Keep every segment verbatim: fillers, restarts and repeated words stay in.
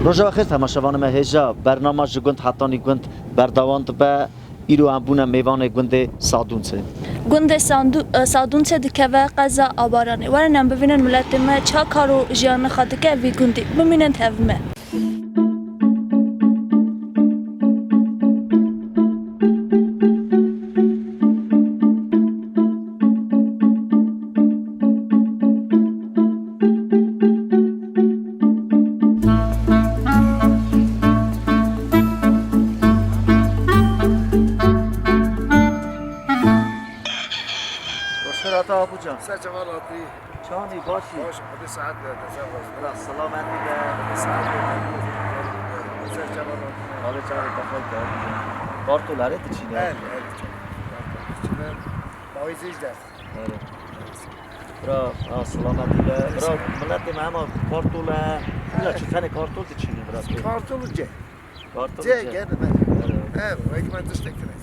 Roja xêr temaşevanê me hêja, bernama ji gund hetanî gund berdewam dibe. Îro em bûne mêvanê gundê Sadûnsê. Gundê Sandu-, e, Sadûnsê dikeve qeza Abaranê. Werin em bibînin miletê me çi kar û jiyanê xwe dike vî gundî. Bimînin tev me. Xêr hata Apo can. Ser çava ratî. Çanî başî. Baş, hadi saet ver de, sen baş. Bira selametî be. Hadi saet ver de. Ser çava ratî. Abi çavê te xweş be. Kartol erê diçîne. El, el. Diçîne. Mawî zîj ders. Evet. Bira, ha, selametî be. Bira, miletê me hema kartol e. Bira, çi tenê kartol diçîne, bira. Kartol ce. Kartol Cê ce. Gel ben. Evet. Evet, wek me tiştek kirek.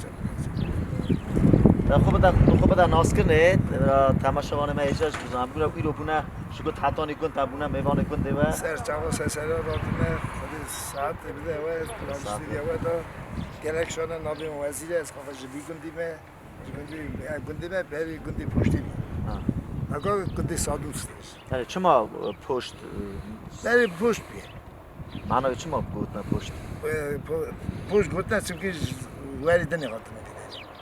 Te xwe bide, tu xwe bide naskirinê, ra temaşevanê me hêja ji bizan. Bira îro bûne, ji gund hetanî gund te bûne, mêvanê gundê we. Ser çava ser sera datine, xwedî saet bide we, Saet. Stûdiya we da. Gelek şane navê wezîrê, ez xwe ji bî gundî me, ji gundî, e, gundî me, berî gundî poştî me. Ha. Naga gundî Sadûs dêr. Yani çima, e, poşt, e, Berî poşt bî. Mana çima gotine poşt? E, po-, poşt gotine çünkü j-, werî dinê hatine dîne.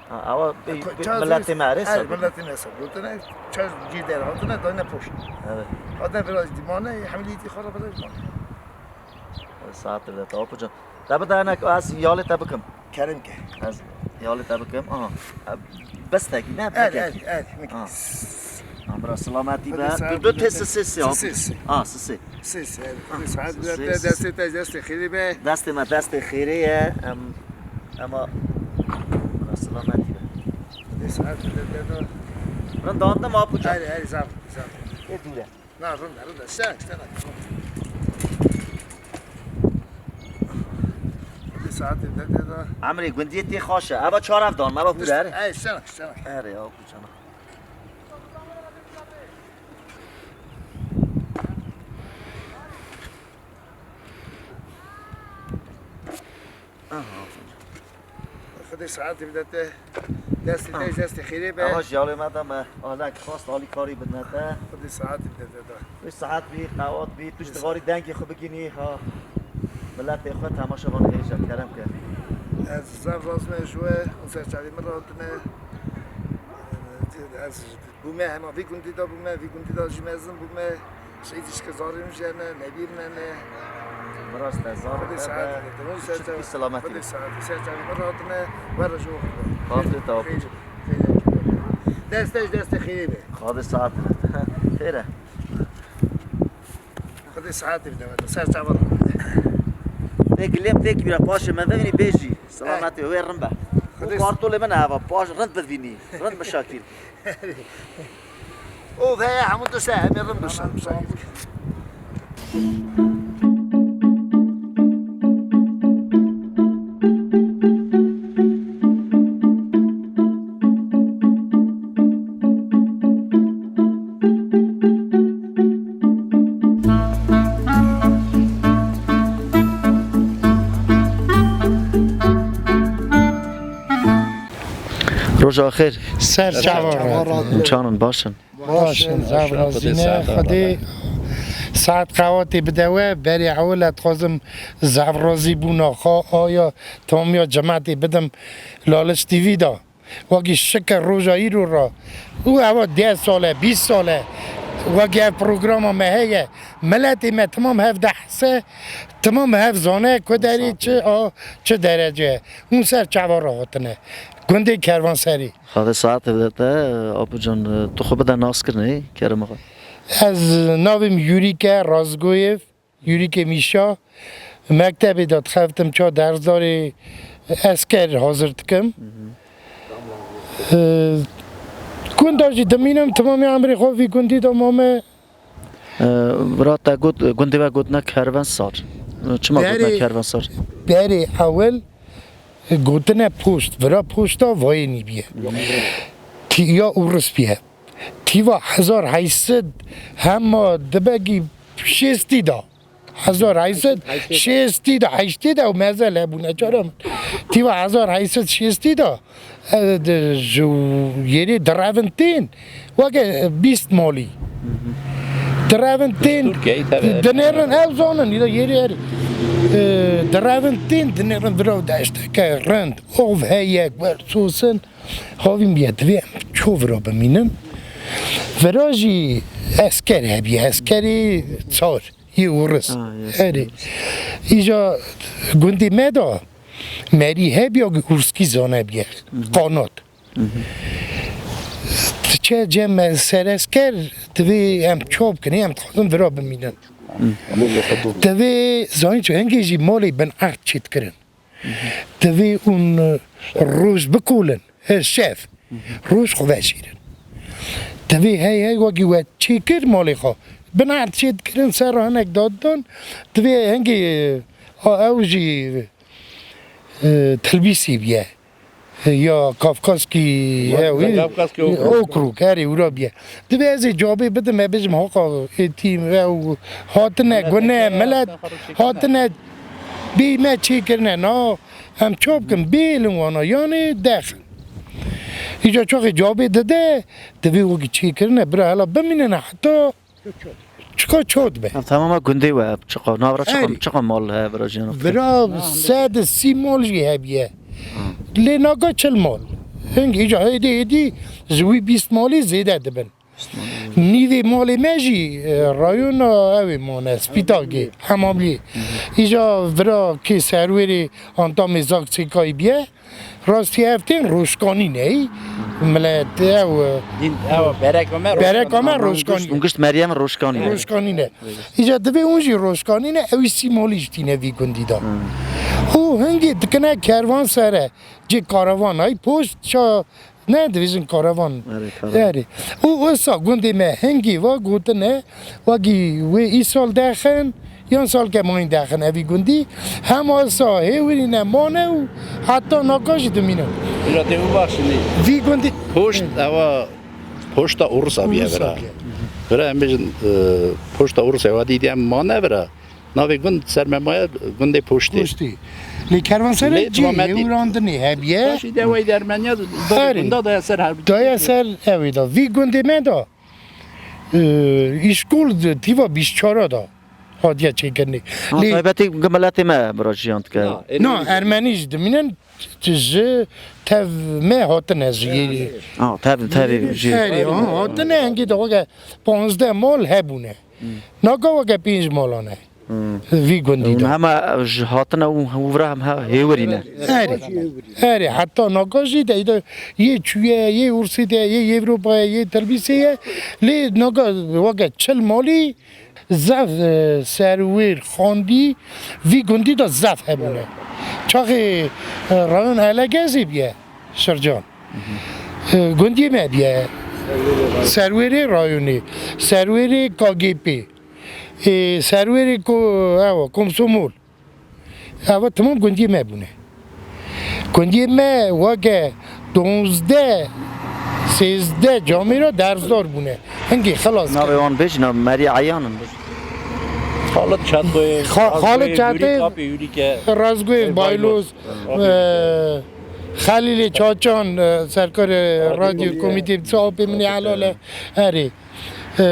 Ha, ewa bê, Ko-, bê çaz miletê me erê her sabit. Miletê me sabit gotine, çaz cî der hatine, dayne poşt. Evet. Hatine biraz dimane, hemlî ti xara biraz dimane. Saat de ta Apo can. Te bide hinek ez yalê te bikim. Kerem ke. Ez yalê te bikim. Aha. Bestekî ne? Er, er, bekekî. Er, Ha. Ha, bira selametî be. Hadi saat Tu dört te sisê sisê. Sisê. Ha, sisê. Sisê, evet. Hadi saat Sisê, dörtte sisê. Destê te, destê xêrê be. Destê me, destê xêrê ye. Em, ema bira selametî be. Hadi saat dörtte de. Rindan de ma puça. Hadi, hadi, zaf, zaf. E dûre. Na, rind e, rind e. Sen, sen. Bir saat evde de da. Emrê gundiyê tê xaş e. Eva çar ev dan, eva hûr er. Ey, sen, sen. Erê, ya, bu cana. Aha. Xwedê saetê bide te. Destê te, Ah. Destê xêrê be. Ama ji alê me de me alek xwest alîkarî bidine te. Xwedê saetê bide te da. Wî saet bî, qewat bî, tu ji divarî dengê xwe bigînî, ha. Miletê xwe temaşevanê hêja kerem ke. Ez zaf razim ji we, hûn ser çavê min re hatine. Ez Bûme hema vî gundî de bûme, vî gundî de jî mezin bûme. Şehîd Îşkizarî min jene, Nebîr nene. Miras te zar Xwedê nebe. Saet de, Xwedê Saet de. Xwedê saet, ser çavê min re hatine, were ji we xwe. Xatirê te, Apo. Xêr, xêr. Destê ji destê xêrê be. Xwedê saet de. Xêr e. Xwedê saetê bide we, ser çava re. Tê gilê tê kibîra paşê me vevînî bêjî. Selametê wê rin be. Xwedê Û kartolê min eva, paş rind bivînî. Rind mişakîr. Û veye hemû dişte em ê rin bişin. Roja xêr. Ser çava re. Çanin baş in. Baş in, zaf razî ne. Xwedê saet qewatê bide we, berê ewil e dixwazim zaf razîbûna xwe aya tamamiya cemaetê bidim Laliş T V da. Wekî şikir roja îro re û ewa deh sal e, bîst sal e, wekî ev programa me heye. Miletê me timam hev dehse, timam hev zane ku derê çi a, çi derece ye. Hûn ser çava re hatine. Gundê Kervanserî. Xwedê saetê bide te, Apo can, tu xwe bide naskirinê, kerema xwe. Ez navê min Yûrîk e, Razgoyev, Yûrîkê Mîşa. Mektebê de dixebitim, ça dersdarê esker hazir dikim. Hı hı. E, gunda jî dimînim, timamê emrê xwe vî gundî de mame. E, vira te got, gundê we gotine Kervensar. Çima gotine Kervensar? Berê ewil gotine poşt, vira poşta vayê nî biye. Tî-, ya Urus biye. Tîva hezar heyşt sed hema dibegî şêstî da. Hezar heyşt sed şêstî de, heştî de ew mezel hebûne, cara min. Tîva hezar heyşt sed şêstî de, e, di, ji yerê direvin tên, weke bîst malî. Direvin tên, Tirkiyeyê teve. Dinêrin ew zanin, îda yerê herê. E, direvin tên, dinêrin vira deşteke rind, ov heye, wer sosin. Havîn bîye, divê em ço vira bimînin. Vira jî esker hebiye, eskerê çar. Yê Ûris. Ha, yes. Erê. Îja gundê me de merî hebî ya Ûrskî zane bîye. Qanat. Diçe cem me ser esker, divê em çap kinê, em dixwazin vira bimînin. Divê zanî çi hingê jî malê bin erd çêdikirin. Divê hûn roj bikolin. Her şev. Roj xwe veşêrin. Divê hey hey wekî we çêkir malê xwe. Bina çê dikirin ser hinek daddan. Divê hengê, a, ew jî, e, telbîsî biye. Ya Kafkaskî, Kafkaskî ew, okruk. Okruk, herê wira biye. Divê ez ê cevabê bidim, me bijim haqa êtîm ew hatine gune, milet hatine bê me çêkirine. Na, em çap kin bêlin wana, yanê dexin. Îca çaxê cevabê dide, divê wekî çêkirine, bira hela bimînine heta çika çot be. Ev temama gundê we, ev çiqa, navra çiqa, Erê. Çiqa mal heye, bira jiyan? Bira sed û sî mal jî hebiye. Lê naka çil mal. Hingî îca hêdî hêdî ji wî bîst malî zêde dibin. Nîvê malê me jî, e, rayona ew ê mane, Spîtakê, Hemamliyê. Îja vira kê serwêrê Antamê Zak Çêkayî biye. Rastî ev tên Roşkanî ne. Milet ew, e, Dîn, ew, bereka me bereka me Roşkanî. Roşkanî. Hûn gişt Meryem Roşkanî ne. Roşkanî ne. Îja divê hûn jî Roşkanî ne, ew î sî malî jî tîne vî gundî de. Û hingê dikine kervan sere, cê karavan, ay poşt ça Ne, divêjin karavan. Erê, karavan. Erê. Û wisa gundê me hingî va gotine, wekî wê îsal dexin, yan salke mayîn dexin evî gundî. Hema wisa hêwirîne mane û heta naka jî dimîne. Bira tê bibaxşinî. Vî gundî Poşt, ewa, poşta Urus abiye Urus bira. Abiye. Bira em bêjin, e, poşta Urus ewa dîdî em mane bira. Navê gund ser me maye gundê Poştê. Poştê. Lê kervanserê Lê cî tamam, hêwirandinê hebiye. Paşî de wey dermeniya Herê. Gunda daya ser her. Daya ser ewê da. Vî gundê me da, e, îşkol di tîva bîst çar da hatiye çêkirinê. Ha, Lê taybetî gi miletê me bira jiyan dike. Na, Na, Ermenî jî dimînin ji tev me hatine ji yê. Ha, tev, tevî jî. Herê, ha, hatine engî de weke panzdeh mal hebûne. Naka weke pênc malan e. Hmm. Vî gundî de. Hema ji hatine û, û vira hem he-, hêwirî ne. Erê. Erê, heta naka jî de, de yê çûye, yê Ûrsî de, yê Ewropayê, yê Telbîsê ye. Lê naka weke çil malî zaf, e, serwêr, xandî, vî gundî de zaf hebûne. Çaxê, e, rayon Elegezê biye, Şircan. E, gundiyê me biye. Serwêrê rayonê, serwêrê K G P. Ê, serwêrê ku, ewa, Komsomol. Ewa, temam gundiyê me bûne. Gundiyê me weke donzdeh, sêzdeh camêra dersdar bûne. Hingê xilas Navê kirin. Wan bêjî, nav Merî Eyan in. Xalid Çatê, Xa-, Xalid Razgoyê, Çatê, Yûrî, Kapê Yûrîke, Razgoyê, Ê, Bayloz, Bayloz. e, Xelîlê Çaçan, e, serkarê Radyo radyo Komîtê, Komîtê, apê min ê helal e. Erê. E,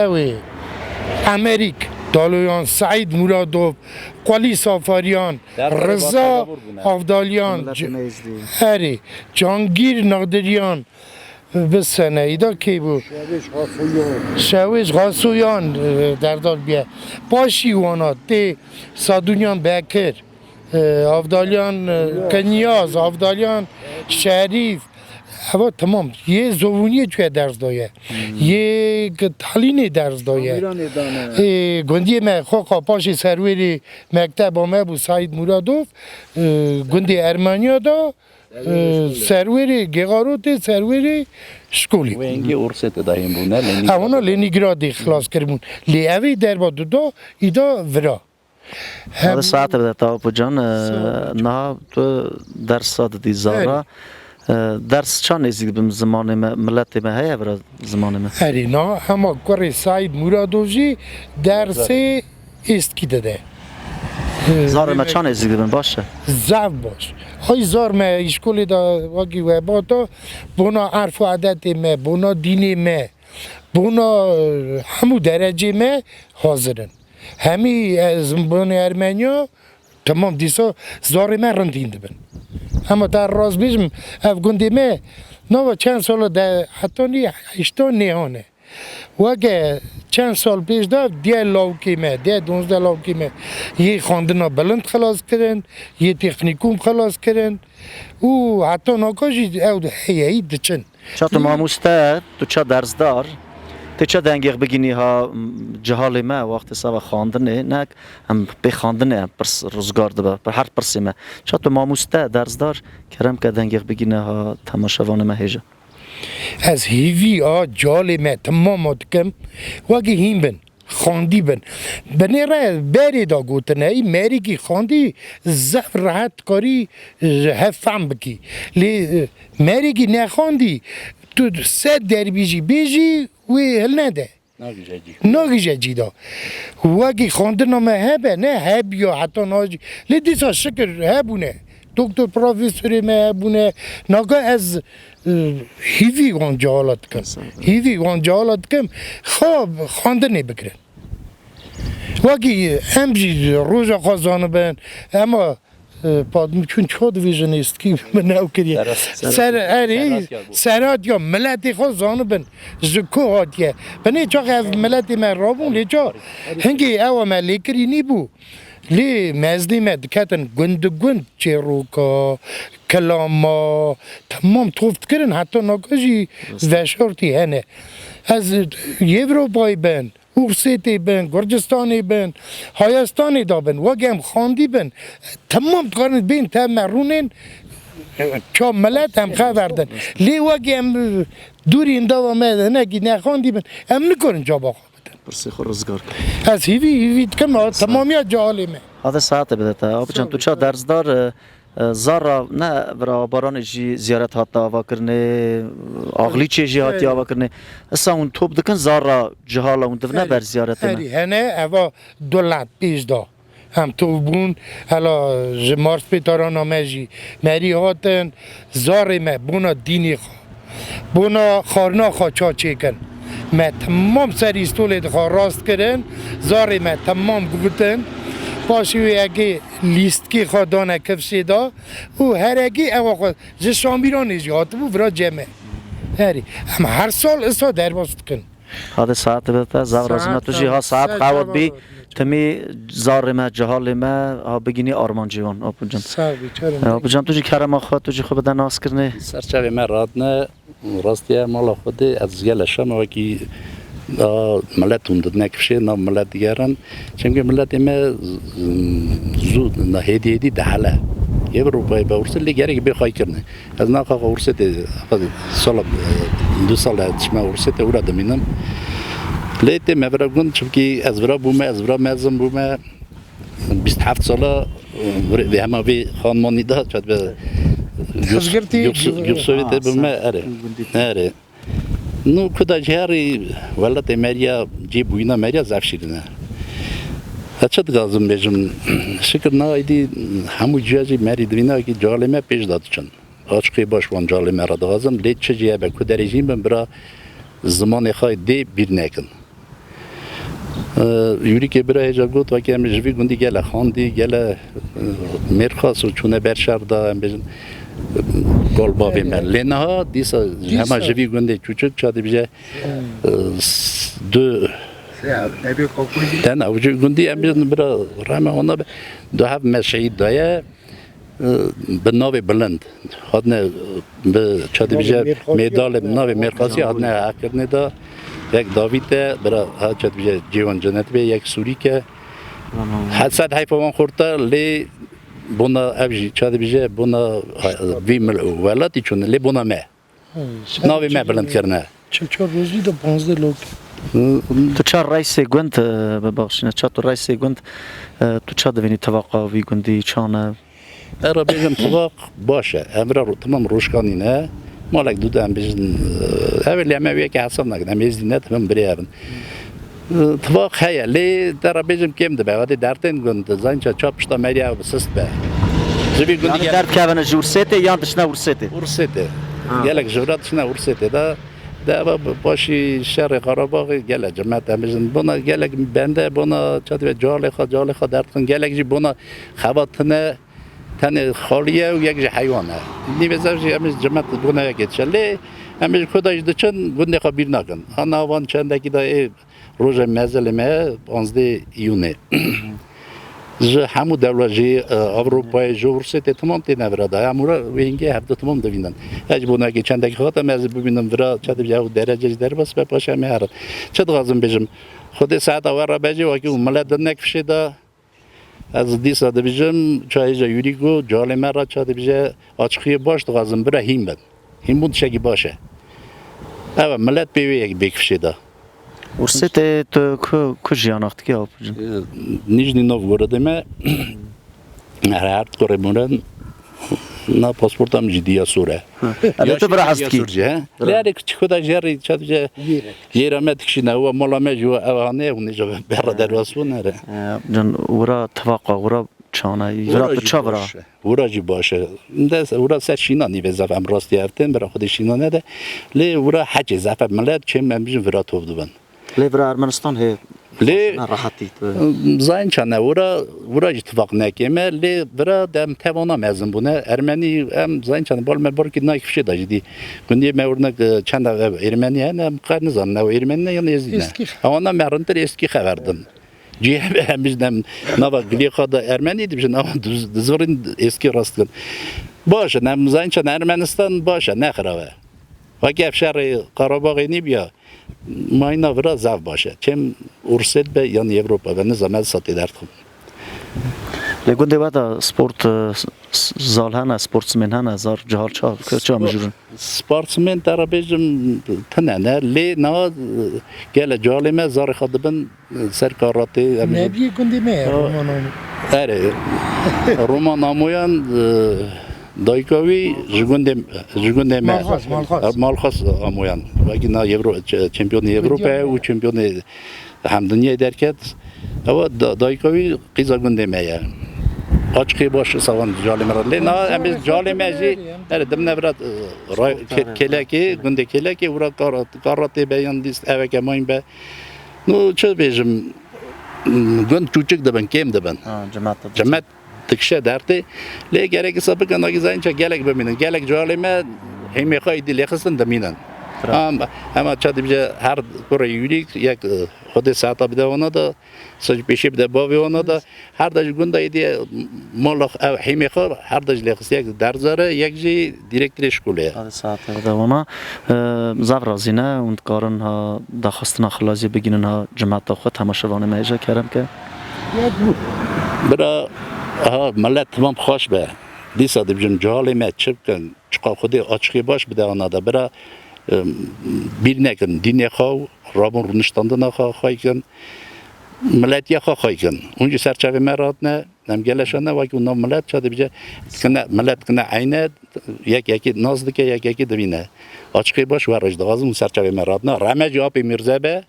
ew ê Emerîk Daloyan, Seîd Muradov, Qulî Safariyan, Derbarê Riza Batagabor bûne. Avdaliyan, Miletê C-, me êzdî. Erê, Cangîr Nadiryan, bi seneyî de kê bû? Şevêj Xasoyan. Şevêj Xasoyan, e, derdar biye. Paşî wana tê Sadûnyan Bekir, e, Avdaliyan, e, Kinyaz, Avdaliyan Şerîf, Eva temam. Yê Zovûniyê çûye ders daye. Hmm. Yê ki Talînê ders daye. Amîranê dane. Ê, gundiyê me Xoqa paşê serwêrê mekteba me bû Saîd Muradov, e, gundê Ermeniya da, e, serwêrê Gêxarotê, serwêrê şkolê. Wê hingê Ursê te dayên bûne, Lenîngradê. Ewana Lenîngradê xilas kiribûn. Lê evê derba duda, îda vira. Hadi saet bide Tawpo can, e, Sağ ol. Niha tu dersa didî zara. Evet. E, ders ça nêzîk dibim zimanê me, miletê me heye bira zimanê me? Erê, niha hema kurê Saîd Muradov jî dersê êskî dide. Zarê me çan êzik dibin, baş e. Zaf baş. Ay zar me îşkolê de wekî webata, bona erf û edetê me, bona dînê me, bona, e, hemû derecê me hazir in. Hemî, e, zimbonê Ermeniya, temam dîsa zarê me rind hîn dibin. Hema te rast bêjim, ev gundê me, nava çend sala de heta nî heyşta nêhane. Weke çend sal pêş de diye lawkê me, diye donzdeh lawkê me yê xandina bilind xilas kirin, yê teknîkum xilas kirin û heta naka jî ew heyeyî diçin. Ça tu mamoste, tu ça dersdar, tu ça dengê xwe bigînî ha, m, cihalê me wextê sava xandinê, nek em pê xandinê em pirs rizgar dibe, bi her pirsê me. Ça tu mamoste, dersdar, kerem ke dengê xwe bigîne ha temaşevanê me hêja. Ez hêvî a cihalê me temama dikim, wekî hîn bin, xandî bin. Binê re berê da gotine, ey merîkî xandî zef rehet karî ji hev fehm bikî. Lê, e, merîkî nexandî, tu sed derbî jî bêjî, wê hilnede. Nagije cî. Nagije cî da. Wekî xandina me hebe, ne hebiya heta nacî. Lê dîsa şikir hebûne. Doktor profesorê me hebûne. Naka ez, e, hîvî wan cehala dikim. Hîvî wan cehala dikim. Xwe xandinê bikirin. Wekî em jî roja xwe zanibin. Ema E, Padmûçûn ço divêjin êstkî min ew kiriye. Serhat, Serhat. Ser erê, Serhat ya bû. Serhat ya miletê xwe zanibin ji ku hatiye. Binê çax ev miletê me rabûn lê ça hingê ew me lêkirî nîbû. Lê mezdê me diketin gund gund çêroka, kilama, temam top dikirin heta naka jî veşartî hene. Ez Ewropayê bin. Ûrsêtê bin, Gurcistanê bin, Hayestanê de bin, wek em xandî bin, temam dikarin bên tev me rûnên, ça milet em xeverdin. Lê wek em, e, dûrî hindava me hinekî nexandî bin, em nikarin caba xwe bidin. Pirsê xwe rizgar kir. Ez hîvî, hîvî dikim, ha, temamiya cehalê me. Hade saete bide te. Abican, tu ça dersdar, e, E, Zara ne vira Baranê jî ziyaret hatiye avakirinê, Axlîçê jî hatiye avakirinê. Esa hûn top dikin Zara cihala hûn divine ber ziyaretê me? Erî, hene eva du lehd pêş de. Em top bûn, hela ji Mars pê tarana me jî merî hatin, zarê me bona dînê xwe. Bona xwarina xwe ça çêkin. Me temam serî stolê di xwe rast kirin, zarê me temam gutin. Paşê wê yekê lîstikê xwe dane kifşê de û herekî ewa xwe ji Şamîranê jî hatibû vira cem me. Herî, em her sal isa derbas dikin. Hadi saet bide te, zaf razî me. Tu jî ha saet qewet bî. Timî zarê me, cihalê me, ha bigînî armancê wan, Apo can. Sağ ol, kerem. E, Apo can, tu jî kerema xwe, tu jî xwe bide naskirinê. Ser çavê me radine, rastî ye, mala xwe dê, ez gele şama wekî, a, milet hûn didine kifşê, nav milet digerin. Çimkî miletê me z-, zû, na hêdî hêdî dihele. Yê bi rûpayê be Ûrsê, lê gerek bê xway kirine. Ez naxaxa Ûrsê tê, sala, e, du sal e dişme Ûrsê tê, ûra dimînim. Lê tê me vira gund, çimkî ez vira bûme, ez vira mezin bûme. Bîst heft sala, e, vê hema vê xanmanî de, çat be Gurs-, Hezgirtî Gurs-, Gurs-, Gursovê tê bûme, erê. Erê. Nû kuda jî herî welatê meriya, cî bûyîna meriya zaf şîrîn e. Ez çi dixwazim bêjim? Şikir na êdî hemû ciya jî merî divîna ki calê me pêş de diçin. Aşiqê baş wan calê me re dixwazim, lê çi jî hebe ku derê jî bin bira zimanê xwe dê bîr nekin. Ee, Yûrîkê bira hêja got, weke em ji vî gundî gele xandî, gele, e, mêrxas û çûne ber şer de, em bêjin, e, gol bavê me. Lê niha dîsa hema ji vî gundê çûçik ça dibije, e, s-, du, ten ew ji gundî em bêjin bira reme ona be, du hev me şehîd daye. Bi navê bilind hatine, bi çi dibêje, mêdalê bi navê mêrxasî hatine heqkirinê de, yek Davîd e, bira ha çi dibêje cêwan cennet be, yek Sûrîk e. Hesed heyfa wan xurt e, lê bona ev jî çi dibêje, bona vî mil-, welatî çûne, lê bona me. Navê me bilind kirine. Çil çar rojî de panzdeh lok. Tu ça reysê gund, e, bibexşîne, ça tu reysê gund, e, tu ça divînî tivaqa vî gundî, çan e? Era bêjim tivaq baş e. Em vira ro-, timam rojkanî ne. Malek du de em bêjin, e, ev ê lê em ev yekê hesab nakin. Em êzdî ne, timam birê ev in. Tifaq heye, lê te re bêjim kêm dibe. Wadê dertên gund, zanî ça, ça pişta me rê ew bi sist be. Ji vî gundî Yanî gel- derdikevin ji Ursêtê yan diçine Ursêtê? Ursêtê. Ha. Gelek ji vira diçine Ursêtê de. De eva bi paşî şerê Qarabaxê gelek cimet em bijin. Bona gelek bende, bona çativê calê xwe, calê xwe derdixin. Gelek jî bona xebatine tenê xaliye û yek ji heywan e. Nîvê zev jî em ji cimet bona yekê diçe. Lê em ji ku de jî diçin, gundê xwe bîr nakin. Ana van çendekî de ê Rojê mezelê me panzdeh Îyûnê. Ji hemû dewlet, ji, e, Ewropayê, ji Rûsê tê, timam têne vira da. Em wira wê hingê hevdu timam divînin. Ez ji bo nekê çendekî xwe hatim, ez bibînim vira çi dibêje ew derece ji derbas be, paşê em ê herin. Çi dixwazim bêjim? Xwedê saeta we re be jî wekî û milet di nek fişê da. Ez dîsa dibêjim, ça hêja Yurîko, calê me re ça dibêje, açiqiyê baş dixwazim, bira hîn bin. Hînbûn tiştekî baş e. Ev e, milet pê wê yek bêkifşê da. Ursêtê tu ku, ku jiyanak dikî, Alp Hocam? Nîjnî Novgorodê me, her, her kurê mirin, na pasporta min jî diya sor e. Elê tu bira hez dikî? Sor jî, he? Lê erê kiçik da jerî, çat je, yêra me dikişîne, wa mala me jî, wa ev hane, hûn ê jî berra derwas bûn, erê. E, can, wira tifaqa, wira çana, wira tu ça vira? Wira jî baş e. De wira ser şîna nîvê zaf em rastî ev tên, bira xwedî şîna nede. Lê wira hecê zaf e, milet çêm em bijin vira top dibin. Lê vira Ermenistan hê Lê ne rehetî tu. Zayên çane wira, wira jî tifaq nekê me, lê vira dem tevana mezin bûne. Ermenî em zayên çane bal me barkî nayk fişê da jî dî. Gundiyê me wurnek, e, çend ev Ermenî hene, em qe nizanin ew Ermenî ne yan Êzdî ne. Êzkî. Ewana me rintir Êzkî xever din. Cihê hemî ji dem nava gilê xwe de Ermenî dibijin, ama diz-, dizorîn êskî rast dikin. Baş e, em zayîn çend Ermenistan baş e, ne xirav e. Wekî ev şerê Qarabaxê nîbiya, mayîna vira zaf baş e. Çêm Ursêt be yan Ewropa be, nizam ez satê derdikim. Lê gundê we de sport, e, s-, s-, zal hene, sportsmen hene, zar cihal ça, ça mijûrin? Sportsmen te re bêjim tune ne, lê niha, e, gele calê me zarê xwe dibin, e, ser karatê, em jî Neviyê gundê me ye, Ha. Roman Am-, Erê, Roman Amoyan, e, dayika wî ji gundê, ji gundê me. Malxas, Malxas. E, Malxas Amoyan. Wekî na Euro-, ç-, çempiyonê Ewropa ye û çempiyonê hem dinyayê derket. Ewa da-, dayika wî qîza gundê me ye. Açiqê baş savan calê me re. Lê na em ê calê me jî, erê, dimne vira, e, ray-, ke-, Kelekê, gundê Kelekê, wira kara, kara tê be yan dîst eveke mayîn be. No, çi bêjim, gund çûçik dibin, kêm dibin. Ha, cimet dibin. Cimet dikişe dertê. Lê gerek îsa bikin, nakî zayên çe gelek bimînin. Gelek calê me hêmê xwe îdî lêxistin dimînin. Bravo. Em, ema ça dibêje her kurê Yûrîk yek, e, xwedê saeta bide wana da, sej pêşê bide bavê wana da. Her de ji gunda êdî mala xwe, ev hêmê xwe, her de ji lêxist yek derzere, yek jî dîrektorê şkolê ye. Hadi saete bide wana. E, zaf razî ne, hûn dikarin ha daxistina xilaziyê bigînin ha cimata xwe, temaşevanê me hêja kerem ke. Bira, ha, milet timam xweş be. Dîsa dibijim, cihalê me çi bikin, çiqa Xwedê açiqê baş bide ana de. Bira, e, bîr nekin, dînê xwe û rabûn rûniştandina xwe, xwe kin, miletiya xwe xwe kin. Hûn jî ser çavê me re hatine, em geleşane, wekî nav milet ça dibêje, dikine, milet dikine eyne, yek yekî nas dike, yek yekî divîne. Açiqê baş we re jî dixwazim, hûn ser çavê me re hatine. Rehme jî apê Mîrze be.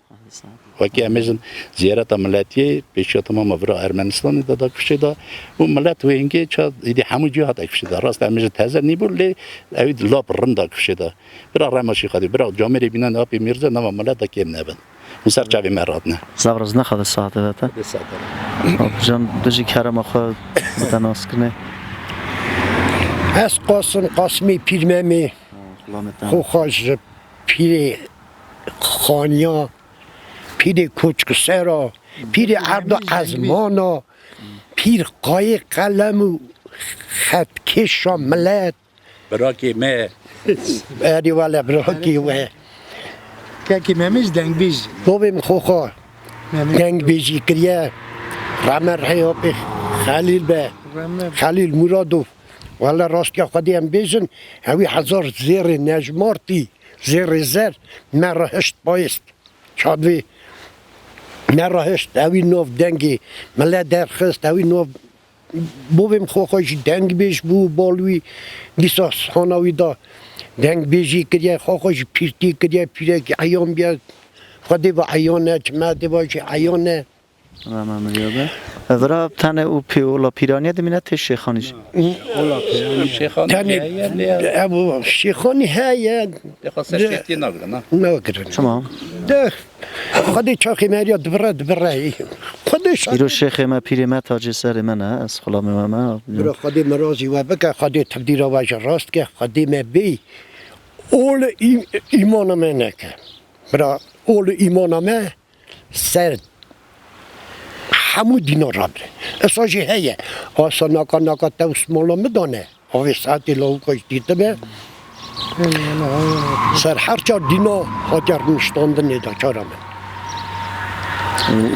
Wekî em êjin ziyareta miletiyê, pêşiya temama vira Ermenistanê de da kifşê da. Û milet wê hingê ça îdî hemû cî hate kifşê da. Rast em êjin teze nîbû, lê ewî lap rind da kifşê da. Bira rema şî Xwedê, bira camêrê bînan apê Mîrze, nava milet da kêm nebin. Hûn ser çavê me re hatine. Zaf rizne xwe de saete de te. Xwedê saete re. Hop, can, tu jî kerema xwe bi te nas kirinê. Ez Qasim, Qasimê Pîrmemê. Xulamê te. Xo xwe ji pîrê Xaniya, pîrê Koçkisera, pîrê Erdo Ezmana, pîr Qayê Qelem û xetkêşa milet. Birakê me. Erê wele birakê we. Kekê Memê jî dengbêj. Bavê min Xoxa Memê. Dengbêjî kiriye. Rehme rihê apê Xelîl be. Rehme. Xelîl Muradov. Wele rastiya Xwedê em bêjin, ewî hezar zêrê nejmartî, zêrê zer me re hişt payist. Çadvê me re hişt, ewî nav dengê milet derxist, ewî nav bavê min Xoxa jî dengbêj bû, bal wî dîsa hana wî da dengbêjî kiriye, Xoxa jî pîrtî kiriye, pîrekî eyan biye, Xwedê ve eyan e, çima dê ve jî eyan e. Rama miriya be. Vira tenê û pê ola pîraniyê dimîne tê şêxanî jî. Ola pîranî. Şêxanî Tenê heye lê ev şêxanî heye. Dê xwe ser şêxtiyê nagirin, ha? Nagirin. Tamam. De, Xwedê çaxê me riya dibire, dibire. Xwedê şa- Îro şêxê me, pîrê me tacê serê me ne, ez xulamê we me. Bira Xwedê me razî we bike, Xwedê tevdîra we ji rast ke, Xwedê me bê. Ol î-, îmana me neke. Bira, ol îmana me ser hemû dîna rabire. Esa jî heye. Asa naka naka te û smala min dane. Avê saetê lawika jî dîtibe. Ser her çar dîna hatiye rûniştandinê de çara min.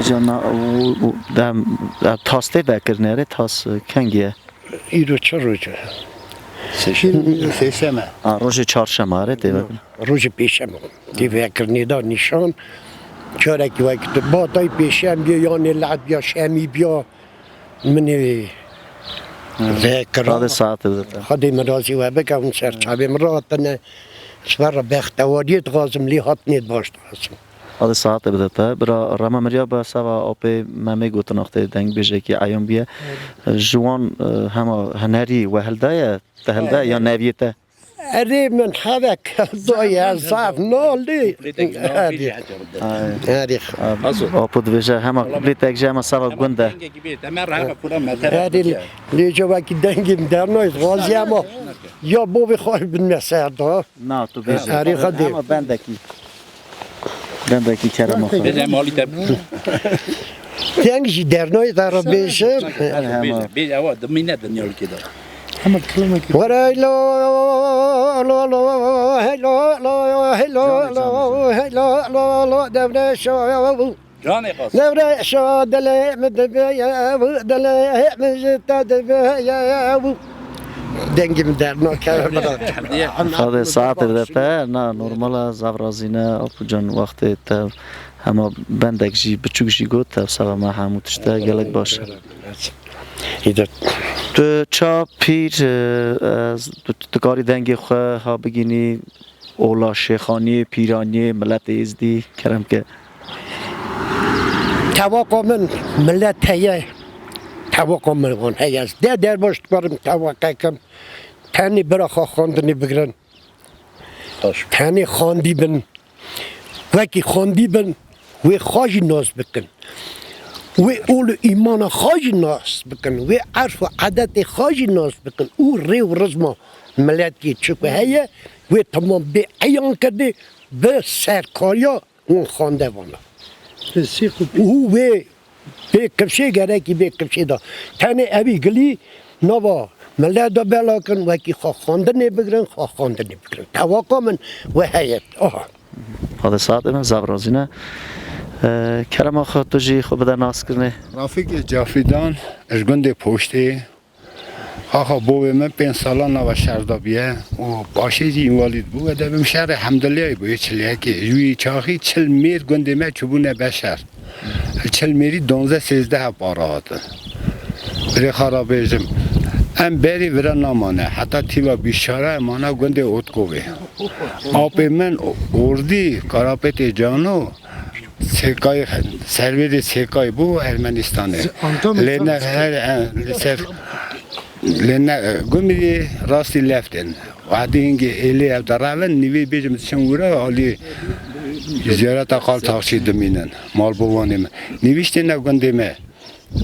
Îca na, û, û, dem, dem tas tê vekirinê, erê tas, e, kengî ye? Îro çi roj e? Sêşem-, sêşem e. A, rojê çarşema, erê tê vekirin. Rojê pêşem e. Tê vekirinê de nîşan. Carekî wek tu batay pêşem bîya, yanê lehd bîya, şemî bîya. Min ê vekira. Xwedê saetê bide te. Xwedê min razî we bike, hûn ser çavê min re hatine. Ji ber re bextewariyê dixwazim, lê hatinê baş dixwazim. Xwedê saetê bide te. Bira Rema miriya be seva apê Memê gotin axtê dengbêjekî eyan bûye. Ji wan, e, hema hunerî we hildaye, te hildaye ya neviyê te? Erê min hevek doye zaf nalî. Erê. Erê. Apo dibêje hema kuplêtek jî hema seva gund e. Erê lê cewekî dengê min dernayê, dixwazî hema ya bovê xwe binme ser da. Na, tu bêje. Erê, Xwedê. Hema bendekî. Dendekî kerema xwe. Bêje malî te. Deng jî dernayê te re bêje. Bêje, bêje, ewa dimîne dinya ülkede. Were lo, lo, lo, hey lo, lo, hey lo, lo, hey lo, lo, devre şo. Canê qas. Devre şo, dilê min dibe ye, dilê min ji te dibe ye. Dengê min dernakeve bira. Xwedê saetê bide te, na, normal e, zaf razî ne, Apo can, wextê te hema bendek jî, biçûk jî got, te seva me hemû tişt e, gelek baş e. Îdî. Tu ça pîr, e, e, tu, tu dikarî dengê xwe ha bigînî ola şêxaniyê, pîraniyê, miletê êzdî, kerem ke. Tewaqa min milet heye, tewaqa min wan heye. Ez deh derbaş dikarim tewaqa kim. Tenê bira xwe xwendinê bigirin. Baş. Tenê xwendî bin. Wekî xwendî bin, wê xwe jî nas bikin. Wê ol û îmana xwe jî nas bikin. Wê erf û edetê xwe jî nas bikin. Û rê û rizma miletî çi ku heye, wê temam bê eyan kirdê, bi serkariya û xwendevana. Û wê bê kifşê gerekî bê kifşê de. Tenê evî gilî nava millet de bela kin, wekî xwe xwendinê bigirin, xwe xwendinê bigirin. Tewaqa min we heye. Aha. Xwedê saetê me, zaf razî ne. E, kerema xwe tu jî xwe bide naskirinê. Rafîkê Cafîdan, ji gundê Poştê. Axa bovê min pênc salan nava şer de bûye û paşê jî învalîd bû. Wê de bim şerê Hemduliyayê bûye çiliyekê. Ji wî çaxî çil mêr gundê me çûbûne beşer. Çil mêrî donzdeh sêzdeh para hatin. Birê xwe re bêjim, em berî vira namane. Heta tîva bîst çar e mana gundê Otkovê. Apê min Ordî, Karapêtê Cano, Sêkayê, servêrê Sêkayê bû Ermenistanê. Lê ne her, e, li ser, lê ne, e, gumî rastî leftên. Wadî hingê êlê ev derevin, nîvê bêjim diçin wira, alî ziyareta Qal Taxçî dimînin. Mal bovanê min. Nîvîştê ne gundê me.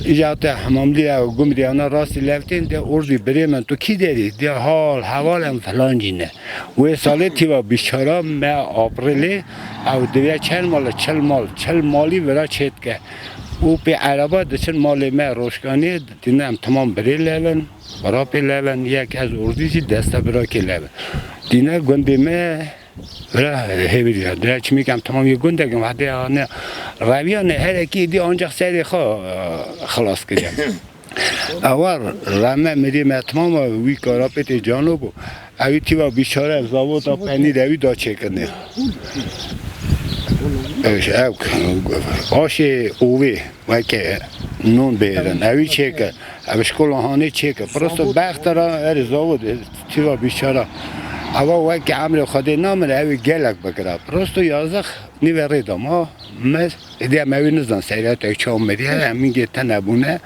Îca te hemamlî ew gumî ew ne rastî leftên de Ordî birê min, tu kî derî? De hal, heval em filancî ne. Wê salê tîva bîst çar a me Aprîlê, ew diviya çend mal e? Çil mal, çil malî vira çêdike. Û pê ereba diçin malê me Roşkanê, dîne em temam birê levin, birapê levin, yek ez Ordî jî deste birakê levin. Dîne gundê me vira hêvî ya. Dîne çimîk em temam yê gundek in, wadê ane reviya ne herekî dî ancak serê xwe, e, xilas kiriye. Ewa reme mirî me temam e, wî Karapêtê Cano bû. Ewî tîva bîst çar e, zavota penîr ewî da çêkirinê. Ew, ew, aşê ovê weke non bêrin. Ewî çêke. Ev şkola hanê çêke. Prosto bextera erê zavot, tîva bîst çar e. Ewa weke emrê Xwedê namire, ewî gelek bikira. Prosto yazık. Nîve rê da ma, me, êdî em ewî nizan seriyatê çaw meriye, em mîngê tene bûne,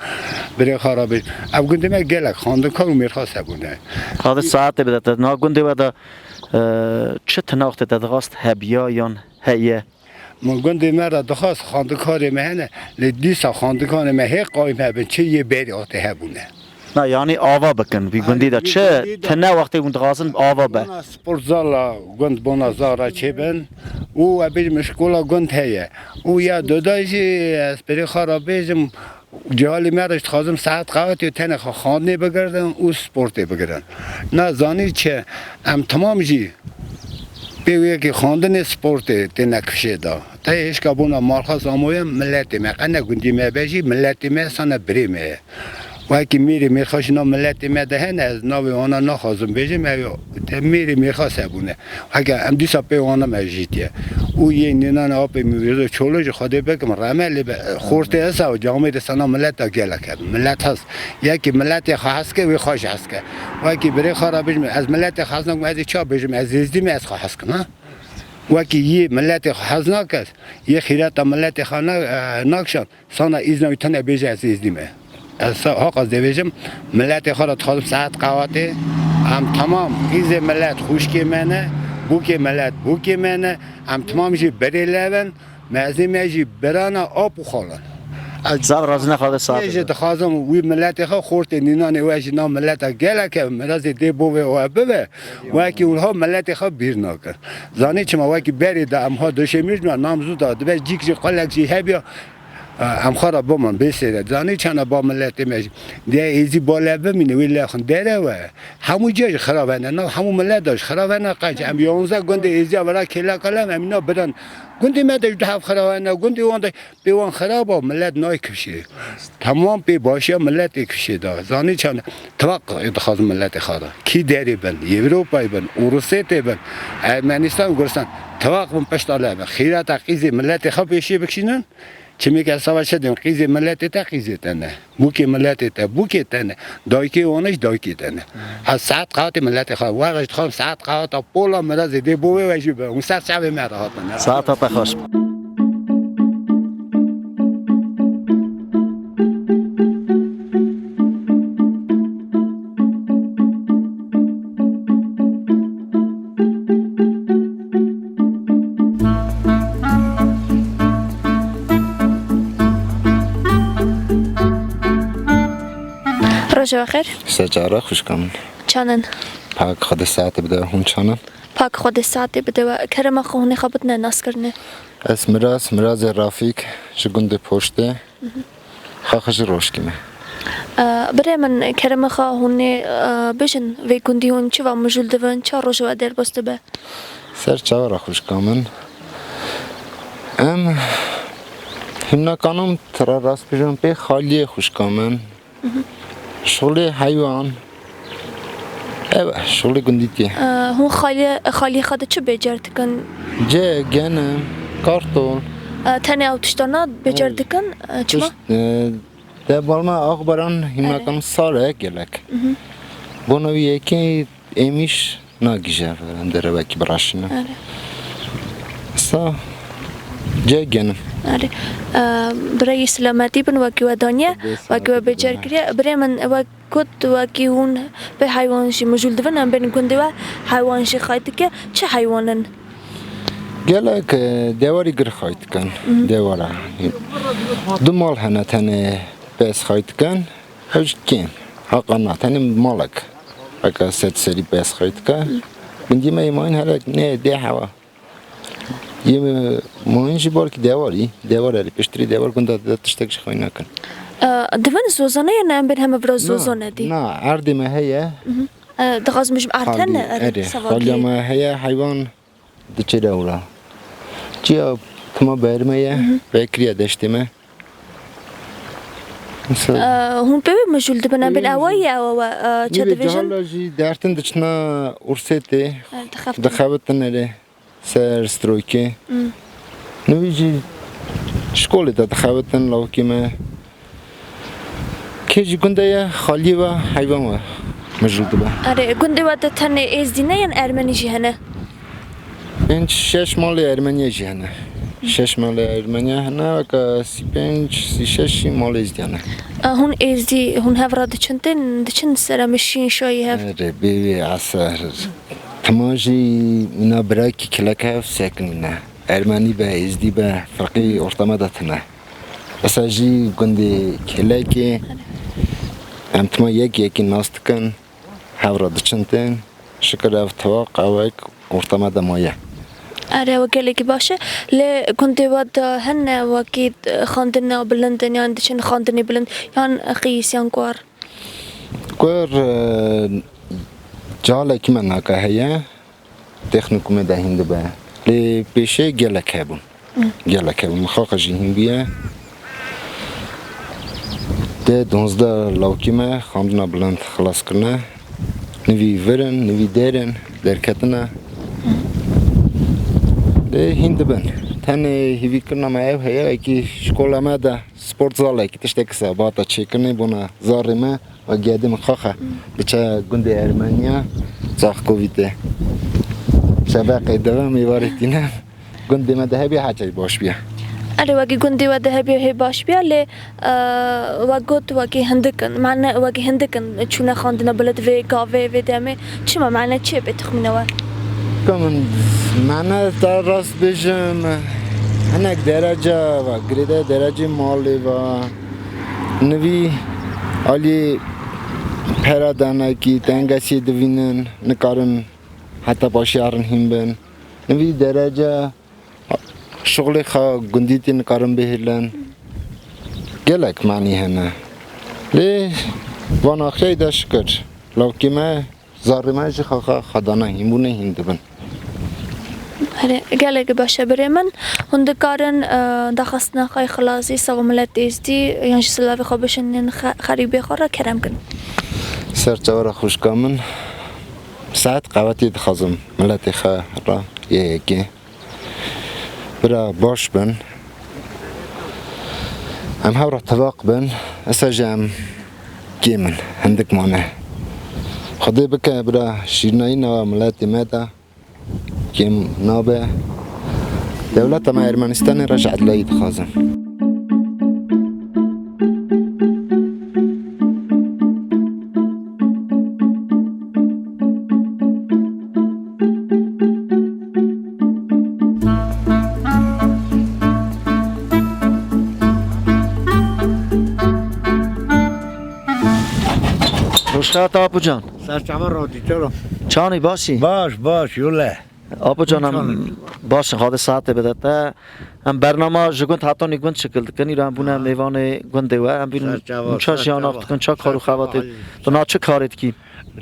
birê xwe rabêj. Ev gundê me gelek xandikar û mêrxas hebûne. Xadir saetê bide te, na gundê we de, e, çi tinaxtê te dixwast hebiya yan heye? Min gundê me re dixwast xandikarê me hene, lê dîsa xandikanê me hê qayîm hebin, çi yê berî hatê hebûne. Na, yanî ava bikin, vî gundî de. Çi tine wextê hûn dixwazin ava be? Bona sportzala gund bona zara çêbin û we bêjim şkola gund heye. Û ya doda jî ez perê xwe re bêjim, cehalî me re ji dixwazim saet qewetê tenê xwe xandinê bigirdin û sportê bigirin. Na zanî çi, em temam jî pê wê yekê xandinê sportê têne kifşê da. Te hêşka bona malxas amoye miletê me, qe ne gundî me be jî, miletê me sane birê me ye. Wekî mêrê mêrxas jî nav miletê me de hene, ez navê wana naxwazim bêjim, ew te mêrê mêrxas hebûne. Heke em dîsa pê wana me jîtiye. Û yê nînanê apê min Mîrzo Çolo jî Xwedê bikim rehme lê be, xortê esa û camêrê sana mileta gelek hebin. Milet hes. Yekî miletê xwe hes ke, wê xwe jî hes ke. Wekî birê xwe re bêjim, ez miletê xwe hes nakim, ez ê ça bêjim, ez êzdî me, ez xwe hes kim, ha? Wekî yê miletê xwe hez nake, yê xîreta miletê xwe na-, e, nakşan, sana îzna wî tune bêje ez êzdî me. Ez sa-, haq ez dê bêjim, miletê xwe re dixwazim saet qewatê, em temam qîzê milet xwişkê me ne, bûkê milet bûkê me ne, em temam jî birê lev in, mezê me jî birana ap û xal in. Ez Zaf razî ne Xadir saet. Jî dixwazim wî miletê xwe xortê nînanê we jî na mileta gelek e, mirazê dê bo vê we bibe, wekî wiha miletê xwe bîr nakin. Zanî çima wekî berê de em ha dişemîr nam zû da dibe cîk jî qulek jî hebiya, em xwe re biman bê sêre. Zanî çana ba miletê me jî. Diye êzî ba lev bimîne, wê lev xin dere we. Hemû cîya jî xirab hene, nav hemû milet da jî xirab hene qenc. Em yonze gundê êziya vera kêleka lev, em îna bidan. Gundê me de ji du hev xirab hene, gundê wan de pê wan xirab a, milet nayê kifşê. Temam pê başiya miletê kifşê da. Zanî çand tifaq dixwazin miletê xwe da. Kî derê bin, Ewropayê bin, Ûrusêtê bin, Ermenistan, Guristan, tifaq bin pişta lê bin. Xîreta qîzê miletê xwe pêşê bikişînin. Çimî ke sava çi dên, qîzê miletê te qîzê te ne. Bûkê miletê te, bûkê te ne. Dayikê wan jî dayikê te ne. Ez saet qewatê miletê xwe, we re jî dixwazim saet qewata pola mirazê dê bo wê we jî be. Hûn ser çavê me re hatin. Saeta te xweş. Roja we xêr. Ser çava, xwişka min. Çanin? Pak Xwedê saetê bide, hûn çanin? Pak Xwedê saetê bide we. Kerema xwe hûnê xwe bidine naskirinê. Ez Miraz, Mirazê Rafîk, ji gundê Poştê. Xaxi ji Roşkî me. E, birê min, kerema xwe hûnê, e, bêjin vê gundî hûn çi va mijûl dibin, ça roja we derbas dibe? Ser çava re xwişka min. Em hîmnakanam tira rast bêjin pê xaliyê xwişka min. Şixulê heywan. Ev e, şixulê gundî tê. E, hûn xaliyê, xaliyê xwe de çi bêcer dikin? Cê, genim, kartol. E, tenê ew tiştana bêcer dikin, e, çima? Tişt, e, de balma axbaran hîmnakan sar e gelek. Bona wî yekê êmîş nagîje em derevekî biraşînin. Erê. Sa cê genim. Erê. E, birayê selametî bin wekî we daniye, wekî we bêcer kiriye. Birê min we got wekî hûn pê heywan jî mijûl dibin, em bên gundê we heywan jî xayt dike. Çi heywan in? Gelek, e, dewarî gir xayt dikin. Dewara. Du mal hene tenê pez xayt dikin. Ew jî kêm. Heqa na, tenê malek. Heka sed serî pez xayt dike. Gundî me yê mayîn hele ne dê hewa. Yê mayîn jî balkî dewarî. Dewar erê. Piştirî dewar gunda de tiştek jî xayt nakin. E, divin zozane ye ne em bên heme vira zozane dî? Na, erdê me heye. E, dixwazim bêjim erd hene, erê, xaliya me heye, heywan diçe re ewra. Çiya tima ber me ye, vekiriya deştê me. Mesela E, hûn pê wê mijûl dibin, em bên ewa ye ewa we, e, çi dibêjin? Hala jî dertin diçina Ursêtê, e, dixebitin. Dixebitin erê. Ser strokê. Nivî jî şkolê de dixebitin lawikî me. Kê jî gundê ye, xaliyê ve heywan ve mijûl dibe. Erê, gundê we de tenê êzdî ne yan ermenî jî hene? Pênc şeş malê ermeniyê jî hene. Şeş malê Ermeniya hene, weke sî pênc, sî şeş jî malê Êzdiyan e. E, hûn Êzdî, hûn hev re diçin tên, diçin sere mişîn şayî hev? Erê, bê wê eser. Tima jî mîna birakî kilek hev sekinîne. Ermenî be, Êzdî be, ferqî orta me de tine. Esa jî gundê Kelekê, em tima yek yekî nas dikin, hev re diçin tên. Şikir ev tewaq, ew ek orta me de maye. Erê, ew gelekî baş e. Lê gundê we de hene wekî, e, xandina bilind in, yan diçin xandinê bilind, yan qîs, yan kuar? Kuar, e, calekî me naka heye. Texnîkumê de hîn dibe. Lê pêşê gelek hebûn. Gelek hebûn. Min xaxa jî hîn bûye. Deh duwazdeh lawkî me xandina bilind xilas kirine. Nivî vir in, nivî dêr in, derketine. Lê hîn dibin. Tenê hîvîkirina me ew heye, wekî şkola me de sport zalekî tiştekî se bata çêkirinê bona zarê me. Ve gedê min xaxa diçe gundê Ermeniya, Caxkovî tê. Şeveqê devem êvarê tîne. Gundê me de hebî hecey baş bîye. Erê, wekî gundê we de hebî hê baş bîye, lê, e, we got wekî hindik in. Mane wekî hindik in çûne xandina bilind vê gavê, vê demê. Çima, mane çi bê texmîna we? Ka min, mane te rast bêjim, hinek derece ve, girêde derecê malê ve. Nivî alî pera denekî tengesiyê divînin, nikarin heta paşiyarin hîn bin. Nivî derece şixulê xwe gundîtî nikarin bihêlin. Gelek manî hene. Lê van axireyê de şikir. Lawkê me Zarê me jî xaxa xwe dane hînbûnê hîn dibin. Erê, gelekî baş e birê min. Hûn dikarin, e, daxistina xwe yê xilasî ser miletê Êzdî yan jî silavê xwe bişînin xe-, xerîbê xwe re kerem kin. Ser çawa re xwişka min. Saet qewetê dixwazim miletê xwe re yê yekê. Bira baş bin. Em hev re tevaq bin. Esa jî em kêm in. Hindik mane. Xwedê bike bira şîrnayî nava miletê me de kêm nabe. Dewleta me Ermenistanê re ji edleyî dixwazin. Rojhata Apo can. Serçava radî, çoro. Çanî başî? Baş, baş, yule. Apo can, em baş in, Xwedê saetê bide te. Em bernama ji gund hetanî gund şikil dikin. Îro em bûne mêvanê gundê we. Em bînin çawa jiyanak dikin, ça kar û xebatê. Tu na çi karê dikî?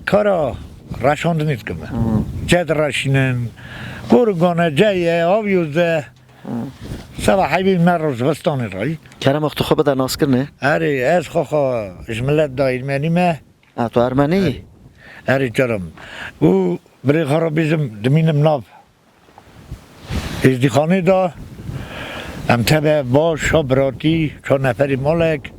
Kara reşandinê dikim. Ce direşînin. Gorigane, ce ye, aviyoze. Seba heybê me roj zivistanê rayî. Kerem, wextê xwe bide naskirinê. Erê, ez xwexa ji milet de Ermenî me. Ha, tu Ermenî yî? Erê, Kerem. Û birê xwe re bêjim, dimînim nav Êzdîxanê de. Em tebe baş, şa biratî, çar neferî malek.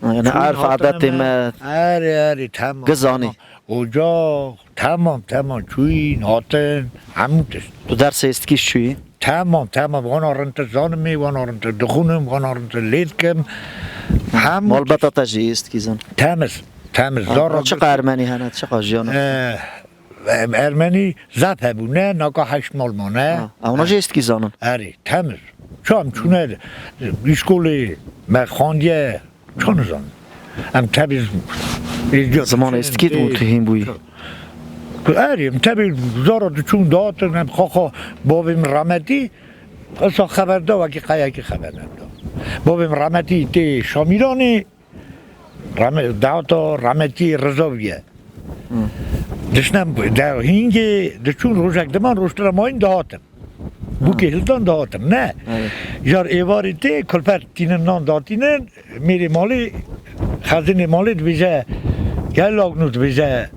Yani çûyîn erf, adetê me. Erê, erê, tamam. Gizanî. Tamam. Ocax, tamam, tamam. Çûyîn, hatin, hemû tişt. Tu dersê êzidkî çûyî? Tamam, tamam. Wana rintir zanimê, wana rintir dixwînim, wana rintir lê dikim. Hemû tişt. Malbata te jî êzidkî zan? Temiz, temiz. Ha, zara çiqa Ermenî hene, çiqa jiyan? Eh, Em, Ermenî zaf hebûne, naka heşt mal mane. Ha, ewna jî êzidkî zanin? Erê, temiz. Çam çûne, îşkolê me xandiye, çan zanin. Em tebî êzdiya. Ziman êzidkî tu hîn bûyî? Erê, em tebî zara diçûn dihatin, em xaxa bavê min rahmetî, esa xeber da, wekî qeyekî xeber neda. Bavê min rahmetî tê Şamîranê, Rame-, daweta rahmetî Riza bûye. Hı. Dişne de hingê diçûn rojek diman rojtira mayîn dihatin. Hı. Bûkê hildan dihatin, ne? Evet. Jar êvarê tê kulfet tînin nan datînin, mêrê malê, xezinê malê dibêje, gel lagno dibêje,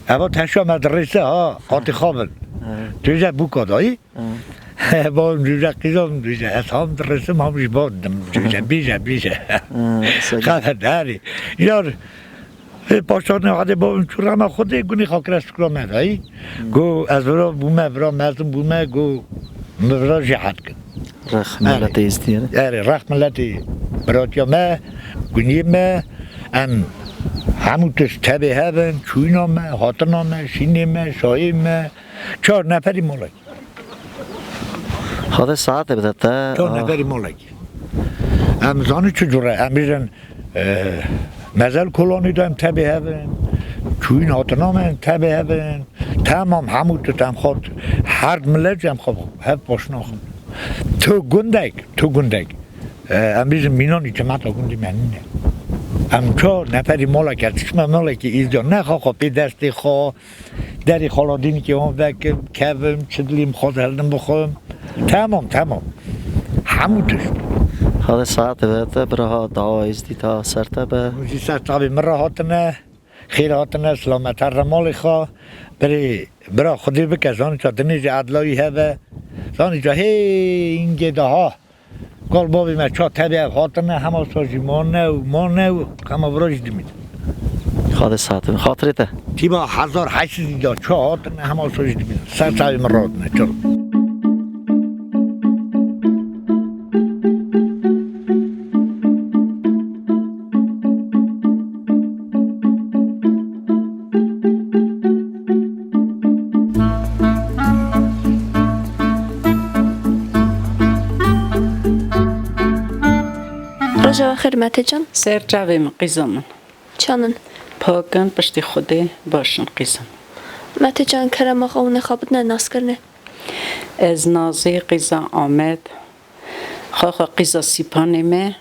eva teşa me dirêse ha, hatê xabin. Evet. Dibêje bûka dayî. Hı. Bavim dibêje, qîzam dibêje, ez ham diresim, ham ji bav didim. Dibêje, bêje, bêje. Hı, sek. Xeber derê. Yar, e, paşanê hadê bavim çû rema Xwedê gunî xakire şukra me dayî. Hı. Go, ez vira bûme, vira mezin bûme, go, mi vira jêhet kin. Rex miletê Êzidî ye. Erê, rex miletê biratiya me, gundiyê me, em hemû tişt tevê hev in, çûyîna me, hatina me, şînê me, şayê me, çar neferî malek. Xwedê saetê bide te. Çar neferî malek. Em zanin çi cure, em bêjin, e, mezel kolanî de em tevê hev in, çûyîn hatina me em tevê hev in, temam hemû tişt em xwe, her milet em xwe hev paşnaxin. Tu gundek, tu gundek. E, em bêjin mînanî cemata gundî me nîne. Em çar neferî malek ez diçime malekî Êzdiya, ne xaxa pê destê xwe, derê xaladînîkê wan vekim, kevim, çi dilîm xwe hildim bixwim. Temam, temam. Hemû tişt. Xwedê saetê bide te, bira ha dawa Êzidî ta ser te be. Hûn jî ser çavê min re hatine. Xêr hatine, silamet here malê xwe. Birê, bira Xwedê bike, zanî ça dinê jî edlayî hebe. Zanî ça hê hingê daha. Kal bavê me ça tevî ev hatine, hema sa jî mane û mane û hema vira jî dimîne. Xwedê saetê bide. Xatirê te. Tîma hezar heşt sed de ça hatine, hema sa jî dimîne. Ser çavê min re hatine, çilo. Roja we xêr Mete can. Ser çavê min qîza min. Çanin? Pak in, piştî Xwedê baş in qîza min. Mete can, kerema xwe hûn ê xwe bidine naskirine. Ez Nazî, qîza Amed. Xaxa qîza Sîpanê me.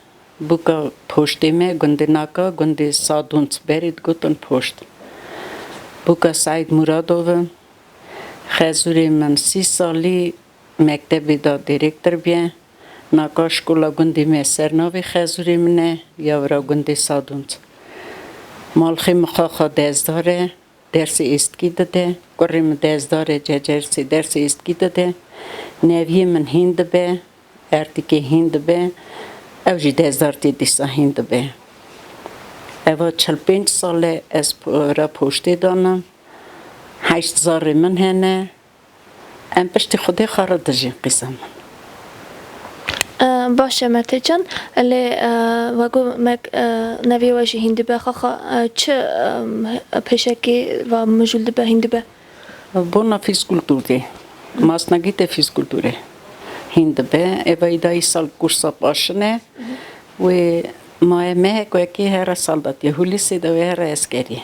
Bûka poştê me, gundê Naka, gundê Sadûnc, berê digotin poşt. Bûka Seîd Muradov im. Xezûrê min sî salî mektebê de dîrektor bûye. Naka şkola gundê me ser navê xezûrê min e, ya vira gundê Sadûnc. Malxê min xaxa dezdar e. Dersê êskî dide, kurê min dezdar e, cecer sê dersê êskî dide. Neviyê min hîn dibe, ertîkê hîn dibe, ew jî dezdar tê dîsa hîn dibe. Eva çil pênc sal e ez po-, ra poştê danim. Heşt zarê min hene. Em piştî Xwedê xwe re dijîn qîza min. E, baş e Mete can, lê, e, wego me, e, neviyê we jî hîn dibe, xaxa, e, çi, e, pêşekê ve mijûl dibe, hîn dibe? Bona fîzkulturê, masnagîtê fîzkulturê hîn dibe. Eva îda îsal kursa paşin e. Wê maye mehek wekî here saldatî, hûlîsê de wê here eskerî.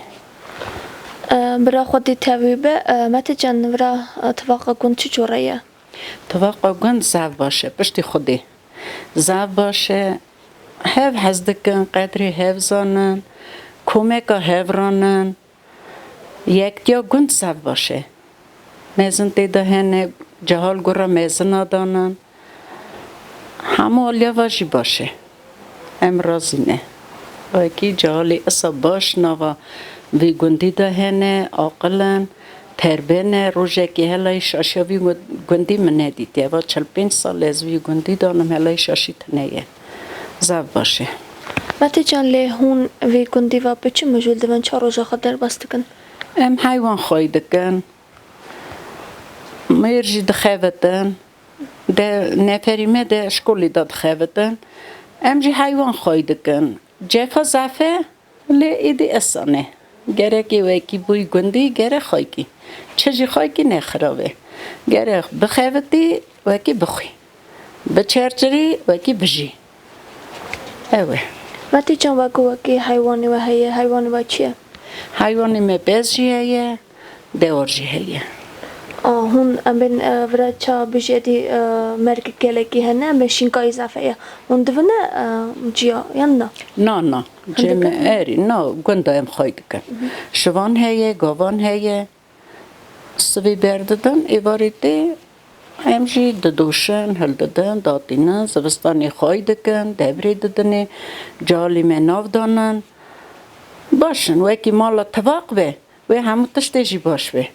E, bira xwe dê tevî be, e, Mete can, vira, e, tivaqa gund çi cure ye? Tivaqa gund zaf baş e, piştî Xwedê. Zaf baş e, hev hez dikin, qedrê hev zanin, komeka hev ranin. Yektiya gund zaf baş e. Mezin tê de hene, cehal gura mezina danin. Hemû aliya va jî baş e. Em razî ne. Wekî cehalê isa baş nava vî gundî de hene, aqil in, terbe ne. Rojekê helayî şaşiya vî gu-, gundî min nedîtiye. Va çil pênc sal ez vî gundî danim, helayî şaşî tune ye. Zaf baş e. Mete can, lê hûn vî gundî va bi çi mijûl dibin, çar roja xwe derbas dikin? Em heywan xwey dikin. Mêr jî dixebitin. De neferî me de şkolê de dixebitin. Em jî heywan xwey dikin. Cefa zaf e, lê êdî esan e. Gerekê wekî bûyî gundî, gerek xweykî. Çi jî xweykî ne xirab e. Gerek bixebitî, wekî bixwî. Biçerçirî, wekî bijî. Ew e. Mete can, wekî, wekî heywanê we heye, heywanê we çi ye? Heywanê me pez jî heye, dewar jî heye. A, hûn em bên, e, vira ça bijî êdî, e, merg gelekî hene, em bên şînkayî zaf heye. Hûn divine, e, ciya, yan na? Na, na. Cem Hindike? Erî, na, gunda em xwey dikin. Hı hı. Şivan heye, gavan heye. Sivê berdidin, êvarê tê em jî didoşin, hildidin, datînin, zivistanê xwey dikin, devrê didinê, calê me nav danin. Baş in, wekî mala tivaq be, wê hemû tiştê jî baş be.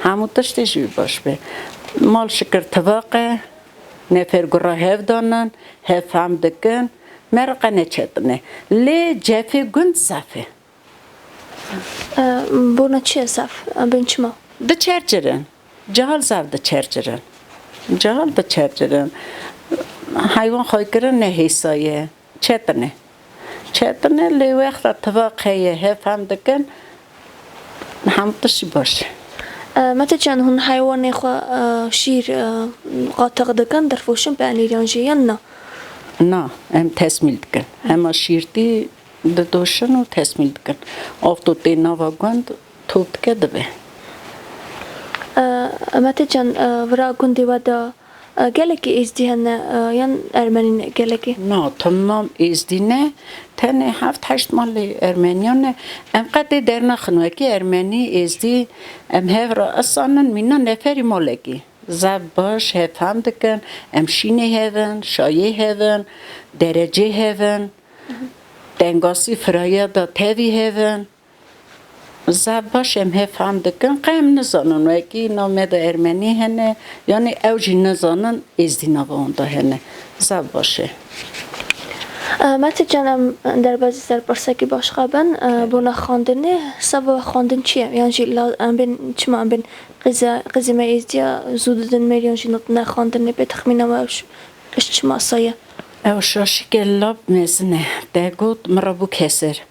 Hemû tiştê jî baş be. Mal şikir tivaq e, nefer gura hev danin, hev fehm dikin, meriqe neçetine. Lê cefê gund zaf e. E, bona çi ye zaf? E, bên çima? Diçerçirin. Cahil zaf diçerçirin. Cahil diçerçirin. Heywan xweykirin ne hêsa ye. Çetin e. Çetin e, lê wexta tivaq heye, hev fehm dikin, hemû tişt jî baş e. E, Mete can, hûn heywanê xwe, e, şîr, e, qatiq dikin, dirfoşin penîr yan jî yan na? Na, em tesmîl dikin. Hema şîrtî didoşin û tesmîl dikin. Afto tê nava gund, top dike dibe. E, Mete can, e, vira gundê we de, e, gelekî êzdî hene, e, yan ermenî ne gelekî? Na, temam êzdî ne. Tenê heft heşt malê ermeniyan ne. Em qetê dernaxin wekî ermenî, êzdî, em hev re isanin mîna neferî malekî. Zaf baş hev fehm dikin, em şînê hev in, şayê hev in, derecê hev in, tengasî firaya da tevî hev in. Zaf baş em hev fehm dikin, qey em nizanin, wekî navê me de ermenî hene, yanî ew jî nizanin êzdî nava wan de hene. Zaf baş e. E, Mete can, em derbasî ser pirsekî başqa bin, e, bona xwendinê, seba xwendin çi ye? Yan jî la-, em bên, çima em bên qîze-, qîzê me êzdiya zû didin mêr yan jî ne xwendinê, bê texmîna we ew ş-, ji çi masa ye? Ew şaşîke lap mezin e. Te got, min re bû keser.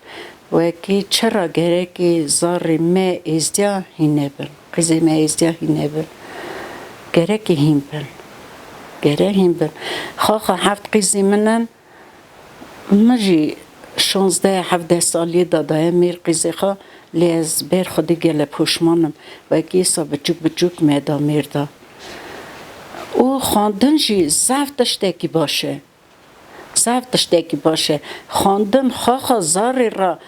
Wekî çira gerekî zarê me êzdiya hîne bin. Qîzê me êzdiya hîne bin. Gerekî hîn bin. Gere hîn bin. Xaxa heft qîzî min in. Min jî şonzdeh hevdeh saliyê de daye mêr qîzê xwe, lê ez ber Xwedê gele poşman im. Wekî îsa biçûk biçûk me da mêr da. Û xwendin jî zaf tiştekî baş e. Zaf tiştekî baş e. Xwendin xaxa zarê re,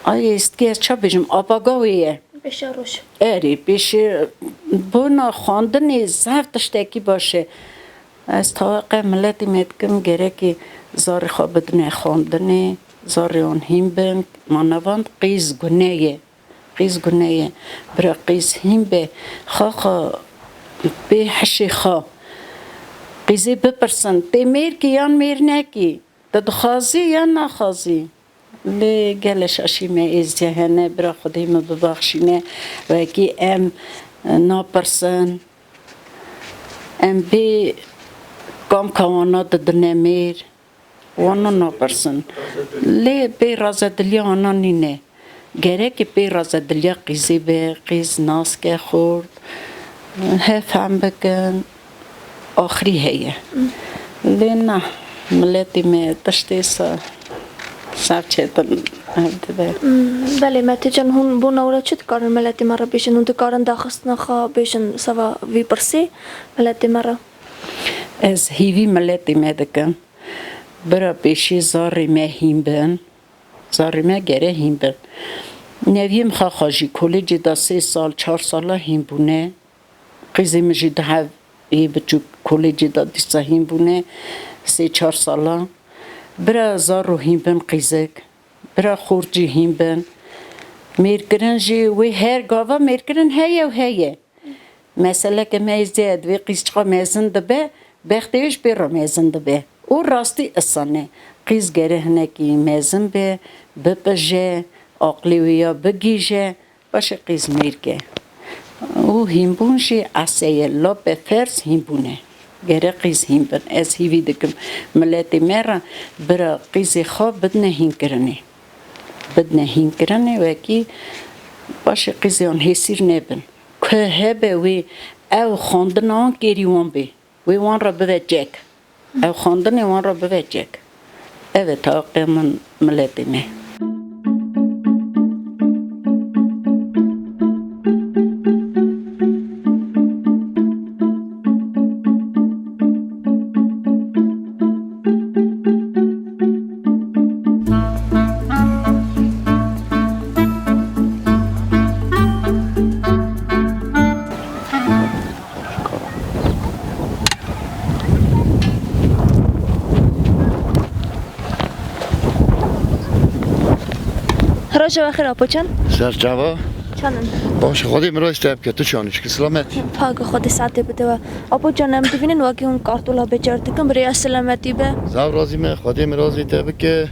ay êzdiya ez ça bêjim, apaga wê ye. Beşa roj. Erê, pêşê bona xwendinê zaf tiştekî baş e. Ez taweqe miletî me dikim, gerekî zarê xwe bidine xwendinê, zarê wan hîn bin, ma nevan qîz gune ye. Qîz gune ye. Bira qîz hîn be, xaxa bê hişê xwe. Qîzê bipirsin, tê mêr kî yan mêr nekî? Tu dixwazî yan naxwazî? Lê gelek şaşî me êzdiya hene, bira Xwedê min bibaxşîne, wekî em, e, napirsin. Em bê kam ka wana didine mêr, wana napirsin. Lê bê razediliya wana nîne. Gerekê pê razediliya qîzê be, qîz nas ke xort, hev fehm bikin, axirî heye. Lê na, miletê me tiştê sa, zaf çetin hev dibe. Belê, Mete can, hûn bona wira çi dikarin miletê me re bêjin? Hûn dikarin daxistina xwe bêjin seba vî pirsê miletê me re? Ez hîvî miletê me dikim. Bira pêşî zarê me hîn bin. Zarê me gere hîn bin. Neviyê min xaxa jî kolêcê de sê sal, çar sala hîn bûne. Qîzê min jî di hev ê biçûk kolêcê de dîsa hîn bûne, sê çar sala. Bira zaro hîn bin qîzik, bira xort jî hîn bin. Mêrkirin jî wê her gava mêrkirin heye û heye. Meseleke me zêde divê qîzçiqa mezin dibe, bextê wê ji pê re mezin dibe. Û rastî isan e. Qîz gere hinekî mezin be, bipije, aqlê wê ya bigihîje, paşê qîz mêr ke. Û hînbûn jî esê ye, lape ferz hînbûn e. Gere qîz hîn bin. Ez hîvî dikim miletê me re bira qîzê xwe bidine hînkirinê. Bidine hînkirinê wekî paşê qîzê wan hêsîr nebin. Ku hebe wê ew xwendina wan kêrî wan bê. Wê wan re bibe çek. Ew xwendinê wan re bibe çek. Ev e taxê min miletê me. Roja we xêr, Apo can. Ser çava. Çanin. Baş, Xwedê mirazî te bike, tu çanin, çiki selamet. Pak Xwedê saetê bide we. Apo can, em dibînin wekî hûn kartola becer dikin, bi rêya selametî be. Zaf razî me, Xwedê mirazî te bike.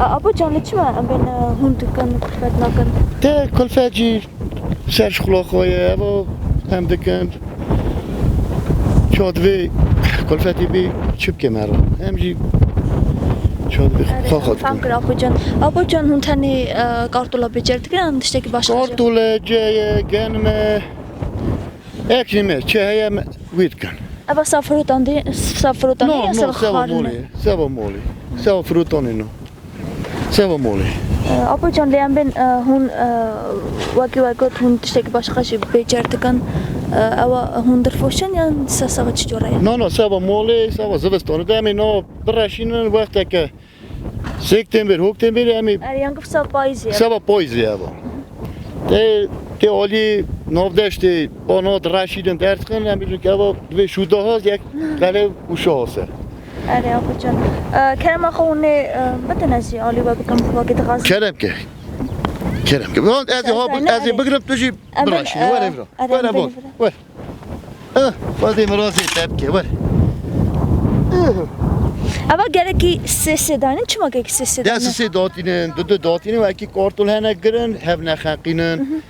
A, Apo can, li çima em bên, e, hûn dikin, kulfet nakin? Te kulfet jî ser ji xula xwe ye, evo em dikin. Ça divê kulfetê bê çi bike mero? Em jî ça divê xwe xwe Fam dikin. Kir Apocan. Apocan hûn tenê e, kartola bêcer dikin an tiştekî başqa jî? Kartole, ceye, genime, ekî me, çi heye me wî dikin. Eva safirotandî, safirotandî No, ya no, seva seva xarine? Molê, seva molê. Seva firotanê no. Seva molê. E, Apocan lê em bên e, hûn e, wekî we got hûn tiştekî başqa jî bêcer dikin. E, ewa hûn dirfoşin yan se seva çi cora ye? No, no, seva molê, seva zivistanê. De em ê no bireşînin wexteke sêk tên bir, hok tên bir, em ê Er yan gif seva payîzê ye. Seva payîzê ye eva. Tê, tê alî navdeştê, ba no direşînin derdixin, em bêjin ki eva divê şû daha yek qele û şahase. Erê, Apocan. E, kerema xwe hûn ê e, bidin ez jî alî we bikim wekî dixwazim. Kerem ke. Kerem ke. Ez ê ha, ez ê bigirim tu jî Em bin, biraşî. Were e, vira. Erê, Were em bol. Bin vira. Were. Eh, Fadê mirazê te bike, were. Eva gerekî sê sê danin, çima gerekî sê sê danin? Dest sê datînin, du du datînin, wekî kartol hene girin, hev nexeqînin.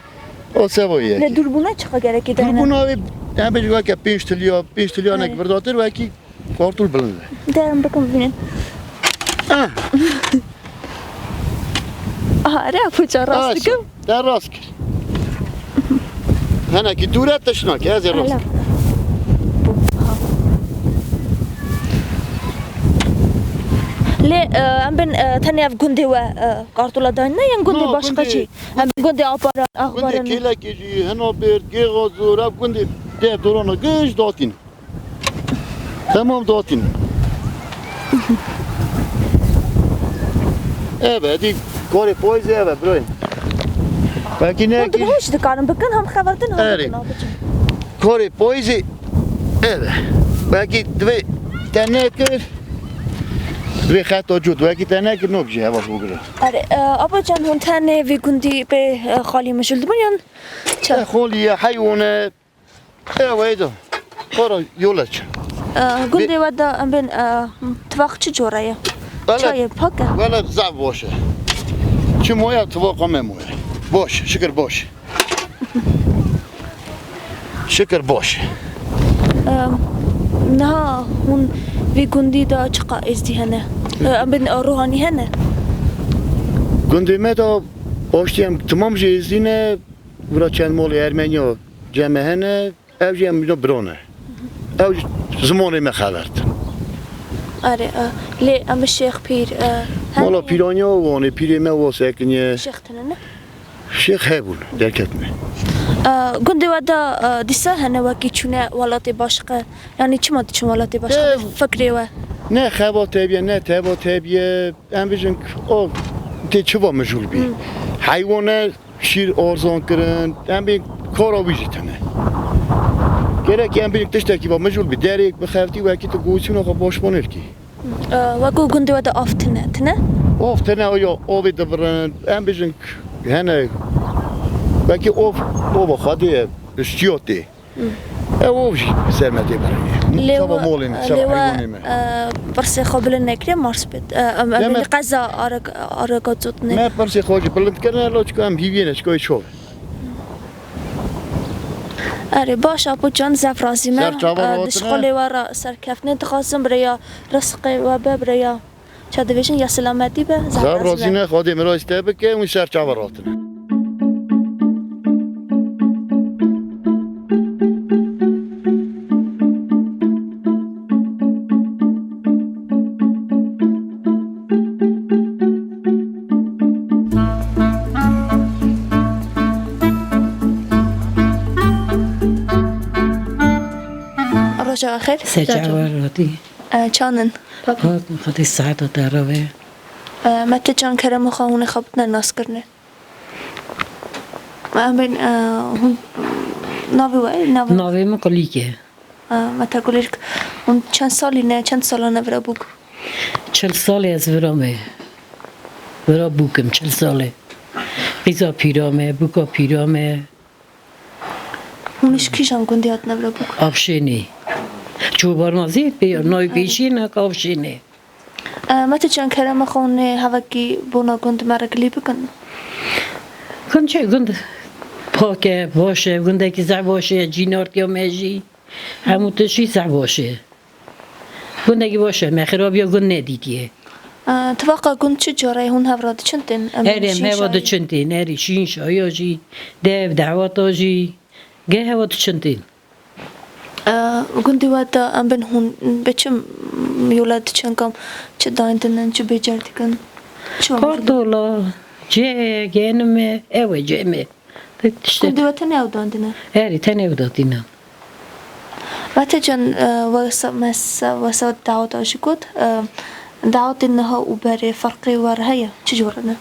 O seva yekî. Lê dûrbûna çiqa gerekî danin? Dûrbûna wê, em bêjin weke pênc tiliya, pênc tiliya nek birdatir, wekî kartol bilind e. De em bikim bînin. Ah. Aha, erê Apocan rast dikim. Te rast kir. Henekî dûre tişt nake, ez ê rast. Ela. Lê e, em bin e, tenê ev gundê we e, kartola dayne yan gundê No, başqa gundê, jî? Em gundê Aparan, gundê Axbaran. Kêlekê jî, Hinabêrd, Gêxazor, ev gundê dev dorana giş datîn. Tamam, datîn. Eve, dî karê payîzê eve, birayê. Belkî ne Hûn ki- dibin hûn jî dikarin bikin, hem xevertin hem Erê. Bikin, Apocan. Karê payîzê eve. Belkî divê te nekir. Divê xeta cot, belkî te nekir, no bije heva bûgire. Erê, e, Apocan hûn tenê vî gundî pê e, xalî mijûl dibin yan? Çi? E, xalî ye, heywan e. Ew ê do. Xora yola çi? E, gundê we de em bên e, tifaq çi cora ye? Wele, çayê pak e? Wele zaf baş e. Çi moya tifaqa me moye. Baş, şikir baş. Şikir baş. E, niha hûn vî gundî de çiqa êzdî hene? E, em bên e, ruhanî hene? Gundê me de aştî em timam jî êzdî ne. Bira çend malê Ermeniya cem me hene, ew jî em bîna birane. Ew jî zimanê me xevert. Erê, e, lê em bi şêx pîr, e, hene Mala ye? Pîraniya Wanê, pîrê me wa sekiniye. Şêx tune ne? Şêx hebûn, derketine. E, gundê we de, e, dîsa hene wekî çûne welatê başqe? Yanî çima diçin welatê başqe? E, Fikrê we? Ne xebat hebiye, ne tebat hebiye. Em bijin o tê çiva mijûl bî. Hmm. Heywane Şîr arzan kirin, em bê kara wî jî tune. Gerek em bê tiştekî va mijûl bi derêk bixeftî, wekî tu goçûna xwe boşbanêr kî. E, wekû gundê we de av tune, tune? Av tune, ya avê dibirin, em bijin hene, wekî av, ava xwedê ye, ştiya tê. Ew ov jî ser me tê birayê. Lê Seba we, molê me, lê seba we, heywanê me. E, pirsê xwe bilind nekiriye, Mars bêt. E, em, em, Deme- qeza arek-, areka zotnê. Me pirsê xwe jî bilind kirine, lo çika em hîviyê ne, çika wê çav. Erê, baş, Apo can, zef razî me. Ser çava E, di rotine. Şixulê we re serkeftinê dixwazim, bi rêya rizqê we be, bi rêya Ça dibêjin ya selametî be, zaf Zaf razî razî be. Ne, Xwedê mirayê te bike, wî ser çava ratine. Roja xêr. Ser çava ratî. E, çanin? Hat, Xwedê saeta te re be. E, me te can kerem xwe hûn ê xebitine nas kirine. Em bên, e, hûn, navê we, navê Navê min Kulîk e. E, me te Kulîk. Hûn çend salî ne, çend salane vira bûk? Çil salê ez vira me. Vira bûkim, çil salê. Qîza pîra me, bûka pîra me. Hûn ji kîjan gundî hatine vira bûk? Avşênê. Çobarmazî pê navê pêşî ne Avşênê. E, me tu çend kerema xwe hûn ê hevekî bona gund me re gilî bikin? Gund çi? Gund pak e, baş e, gundekî zehf baş e, cînartiya me jî. Hemû tişt jî zehf baş e. Gundekî baş e, me xirabiya gund nedîtiye. E, tifaqa gund çi cara ye, hûn hev re diçin tên? Em Erê, em şîn hewa şayî. Diçin tên, erê şîn şaya jî, dev dehwata jî, geh hewa diçin tên. E, gundê we de em bên hûn bi çi yola diçin kam, çi dayîn dinin, çi bêcer dikin? Çi Kartola, cê, genime, ew e cê me. Pek tiştek. Gundê we tenê ew dayîn dine? Erê, tenê ew dayîn dine. Mete can, e, wesa, mesa, wesa daweta jî got, e, dawetên niha û berê ferqê wer heye? Çi jor ne?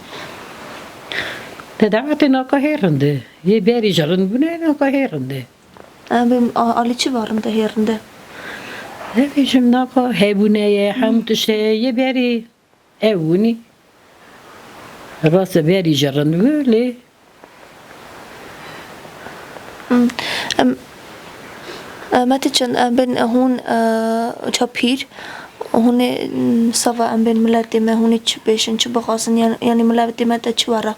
Te dawetê naka hê rinde. Yê berî ji rind bûne, naka hê rinde. Em bê a-, alî çi va rinde, hê rinde? Hevê jim naka hebûne ye, hemû tişt heye, yê berî ew hûnî. Rast e, berî jî rind bû, lê Hmm. Em, e, Mete can, em bên hûn, e, ça pîr, hûn ê, mm, sava em bên miletê me, hûn ê çi bêjin, çi bixwazin, yan-, yanî miletê me te çi were,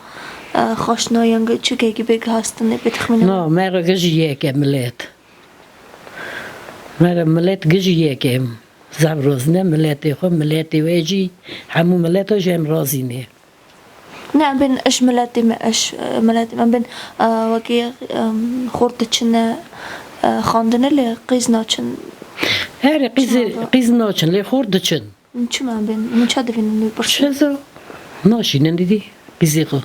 e, xweş na, yan çi kekî bê gihastin, ê bê texmîne? Na, me re gijî yek e milet. Me re milet gijî yek e. Zaf razî ne miletê xwe, miletê we jî, hemû mileta jî em razî ne. Ne, em bên iş miletê me, iş, e, miletê me, em bên, e, wekî, e, xort diçine, e, xandine lê qîz naçin. Herê qîzê, Çima? Qîz naçin lê xort diçin. Çima em bên? Min ça divînin wî pirsî? Çi za? Naşînin didî qîzê xwe.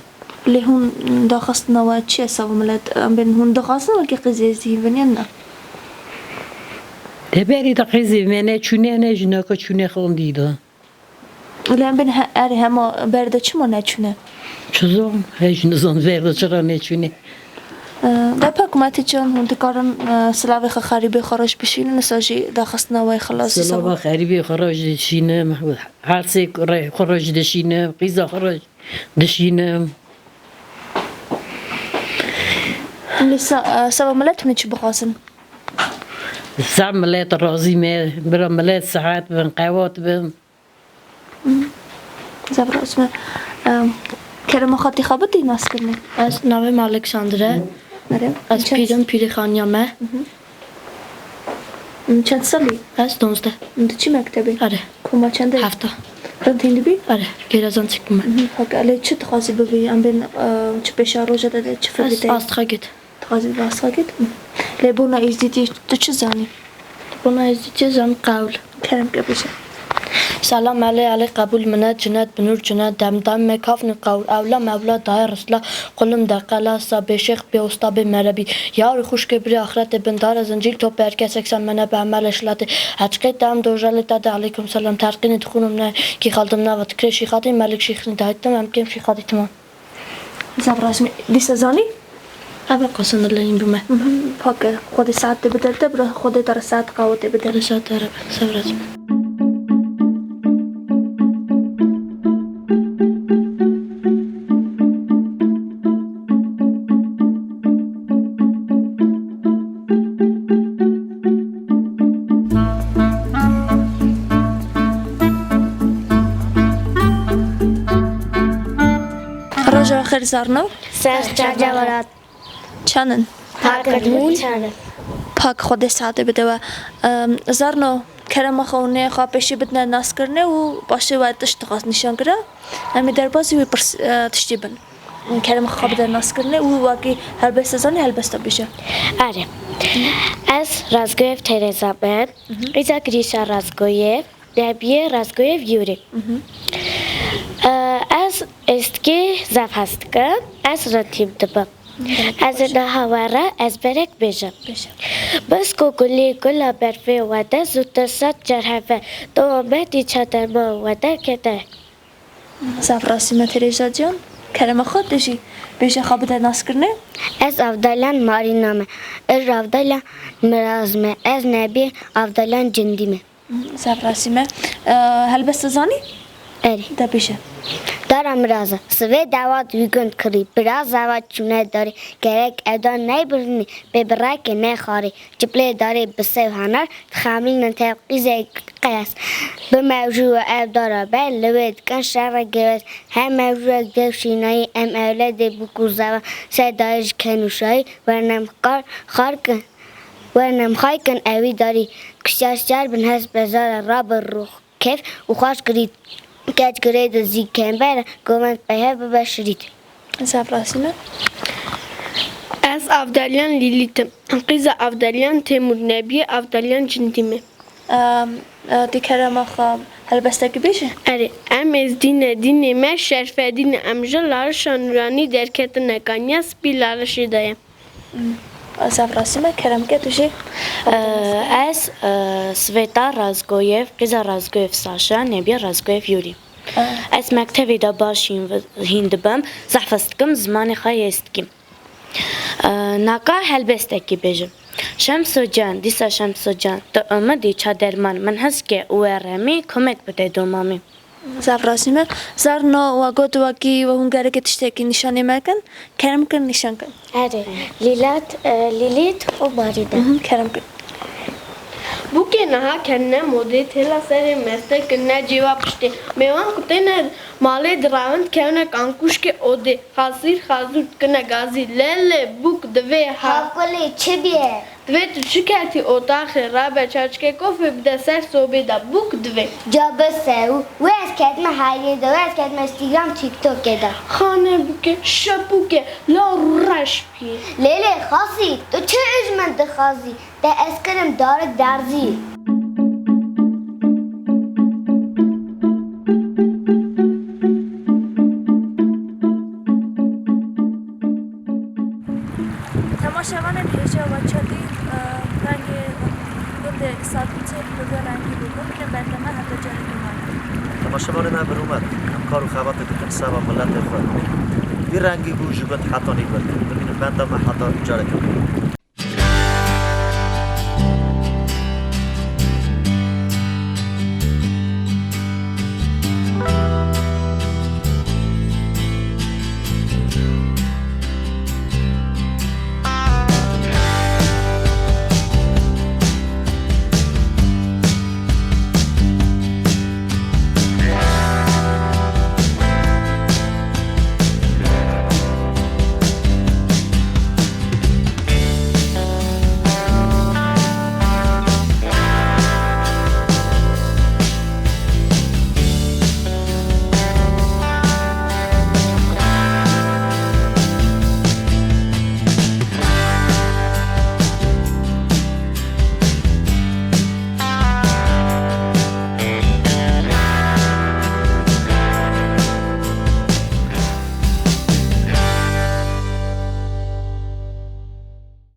Lê hûn daxistina we çi ye sava milet? Em bên hûn dixwazin wekî qîzê êzdî hîvin yan na? Teberî de qîzê me ne çûne ne jinaka çûne xandî de. Lê em bên he-, erê hema ber de çima neçûne? Çi zon? Hej nizon ber de çira neçûne. E, de pak Mete can hûn dikarin, e, silavê xwe xerîbê xwe re jî bişînin, nisa jî daxistina we xilasî sava. Silava xerîbê xwe re jî dişînim, hersê re-, xwe re jî dişînim, qîza xwe re jî dişînim. Lê sa-, e, sava milet hûn ê çi bixwazin? Zaf milet razî me, bira milet sihet bin, qewat bin. Zaf rast me. Em, kerema xwe tê xwe bidî naskirinê. Ez navê me Alexandre. Merem. Ez Çend pîr im, pîrê xaniya me. Çend salî? Ez donzdeh. Tu çi mektebê? Erê. Koma çend e? Hefta. Rind hîn dibî? Erê. Gêrezan çik bime. Hak, lê çi dixwazî bibî? Em bên, e, çi pêşa roja de, de çi fikirî te? Ez astxa git. Dixwazî bi asfa gît. Lê bona êzdîtî tu çi zanî? Bona êzdîtî zan qewl. Kerem ke bêje. Selam Elê Elê qebûl minet cinet binûr cinet demdem me kafnî qewl ewla mewla dayê risla qulim deqela sa bêşêx bê usta bê merebî yarî xuşkê birê axretê bin dara zincîl top her kesek sen mene be emel eşlatê heçqê te em dojalê te de aleykum selam terqînê dixûnim ne kî xaldim nava tikrê şîxatî melik şîxnî dayiktim em kêm şîxatî timam. Zaf rast me. Dîsa zanî? Eve qasindileyîn bûme. Mhm. Pak e. Xwedê saet tê bide te, bira Xwedê te re saet qawetê bide. Xwedê saet te re be. Zaf rast me. Roja xêr zarno. Ser çarçe welat. Çanin? Pak in. Pak Xwedê saetê bide we. Em, zarno, kerema xwe û nê xwe pêşî bidine naskirinê û paşê we tişt dixwaz nîşan gira. Em ê derbazî wî pirs, e, tiştî bin. Kerema xwe bide naskirinê û wekî helbesta zanî helbesta bêje. Erê. Ez Razgoyev Tereza me. Mhm. Qîza Girîşa Razgoyev. Nebiyê Razgoyev Yûrî. Mhm. Ee, ez êzidkî zaf hez dikim. Ez ritîm dibim. Ez ê niha we re ezberek bêjim. Bêje. Bisko gulî gula berfê we de zû te sed car heve. Dewamê dî çadema we de kete. Zaf rastî me Tereza can. Kerema xwe tu jî bêje xwe bide naskirinê. Ez Avdalyan Marîna me. Ez Avdalyan Miraz me. Ez Nebiyê Avdalyan Cindî me. Zaf rastî me. Ee, helbest zanî? Erê. De bêje. Dara miraza. Sivê dewat wî gund kirî. Bira zava çûne darê. Gerek ew dar neybirinî. Bê birekê nexarî. Ciplê darê bi sew henar. Dixemlînin tev qîzek qeyes. Bi mewjû ev dara be. Li wê dikin şerre gewes. Her mewjûyek dev şînayî. Em ewledê bûk û zava. Ser dayê ji kenûşayî. Wernem xar, xar kin. Were nemxay kin ewî darî. Kuştiya şer bin hest bezara rabin rûx kev û xweş girît. Keç girê de zî kember govend peyhev bibe şirît. Zaf rastî me. Ez Avdaliyan Lîlît im. Qîza Avdaliyan Temûr Nebiyê Avdaliyan Cindî me. Em, e, di kerema xwe helbestekî bêje? Erê, em êzdî ne, dînê me şerfedîn e. Em ji larişa nûranî derketine, kaniya spî larişê de ye. Hmm, zaf rastî me, kerem ke tu jî. Ee, ez, e, Sveta Razgoyev, qîza Razgoyev Saşa, Nebiya Razgoyev Yûrî. Ee. Ez mektevê de baş hîn vi-, hîn dibim, zehf hest dikim, zimanê xwe yê êzdî. Ee, naka helbestekî bêjim. Şemso can, dîsa Şemso can, tu umidî ça derman, min hez ke û eremî komek bide domamî. Zaf rastî me. Zarno, we got wekî we hûn gerekê tiştekî nîşanê me kin. Kerem kin nîşan kin. Erê, Lîlat, e, Lîlît û Marî de. Mhm, kerem kin. Bûkê niha ketine modê, têla serê meste kirine cêwa piştê. Mêwan ku têne malê dirawin dikevine kankuşkê odê. Xasîr xazûr dikine gazî. Lê lê bûk divê ha. Hakulî çi bîye? Divê tu çi ketî otaxê, rabe çaçikê kofê bide ser sobê de, bûk divê. Ca bise û wê ez ketime heyrê de, wê ez ketime Instagram, TikTokê de. Xane bûke, şepûke, la reş bîye. Lê lê Xasî, tu çi ji min dixwazî? Te ez kirim darik derzî. Temaşevanên hêja we çetî, e, rengê gundê Îsabîtê bi vê rengî bû. Bimînin benda me heta careke me. Temaşevanên me bi rûmet, em kar û xebatê dikin seba miletê xwe. Vî rengî bû ji gund heta nîvir. Bimînin benda me heta careke me.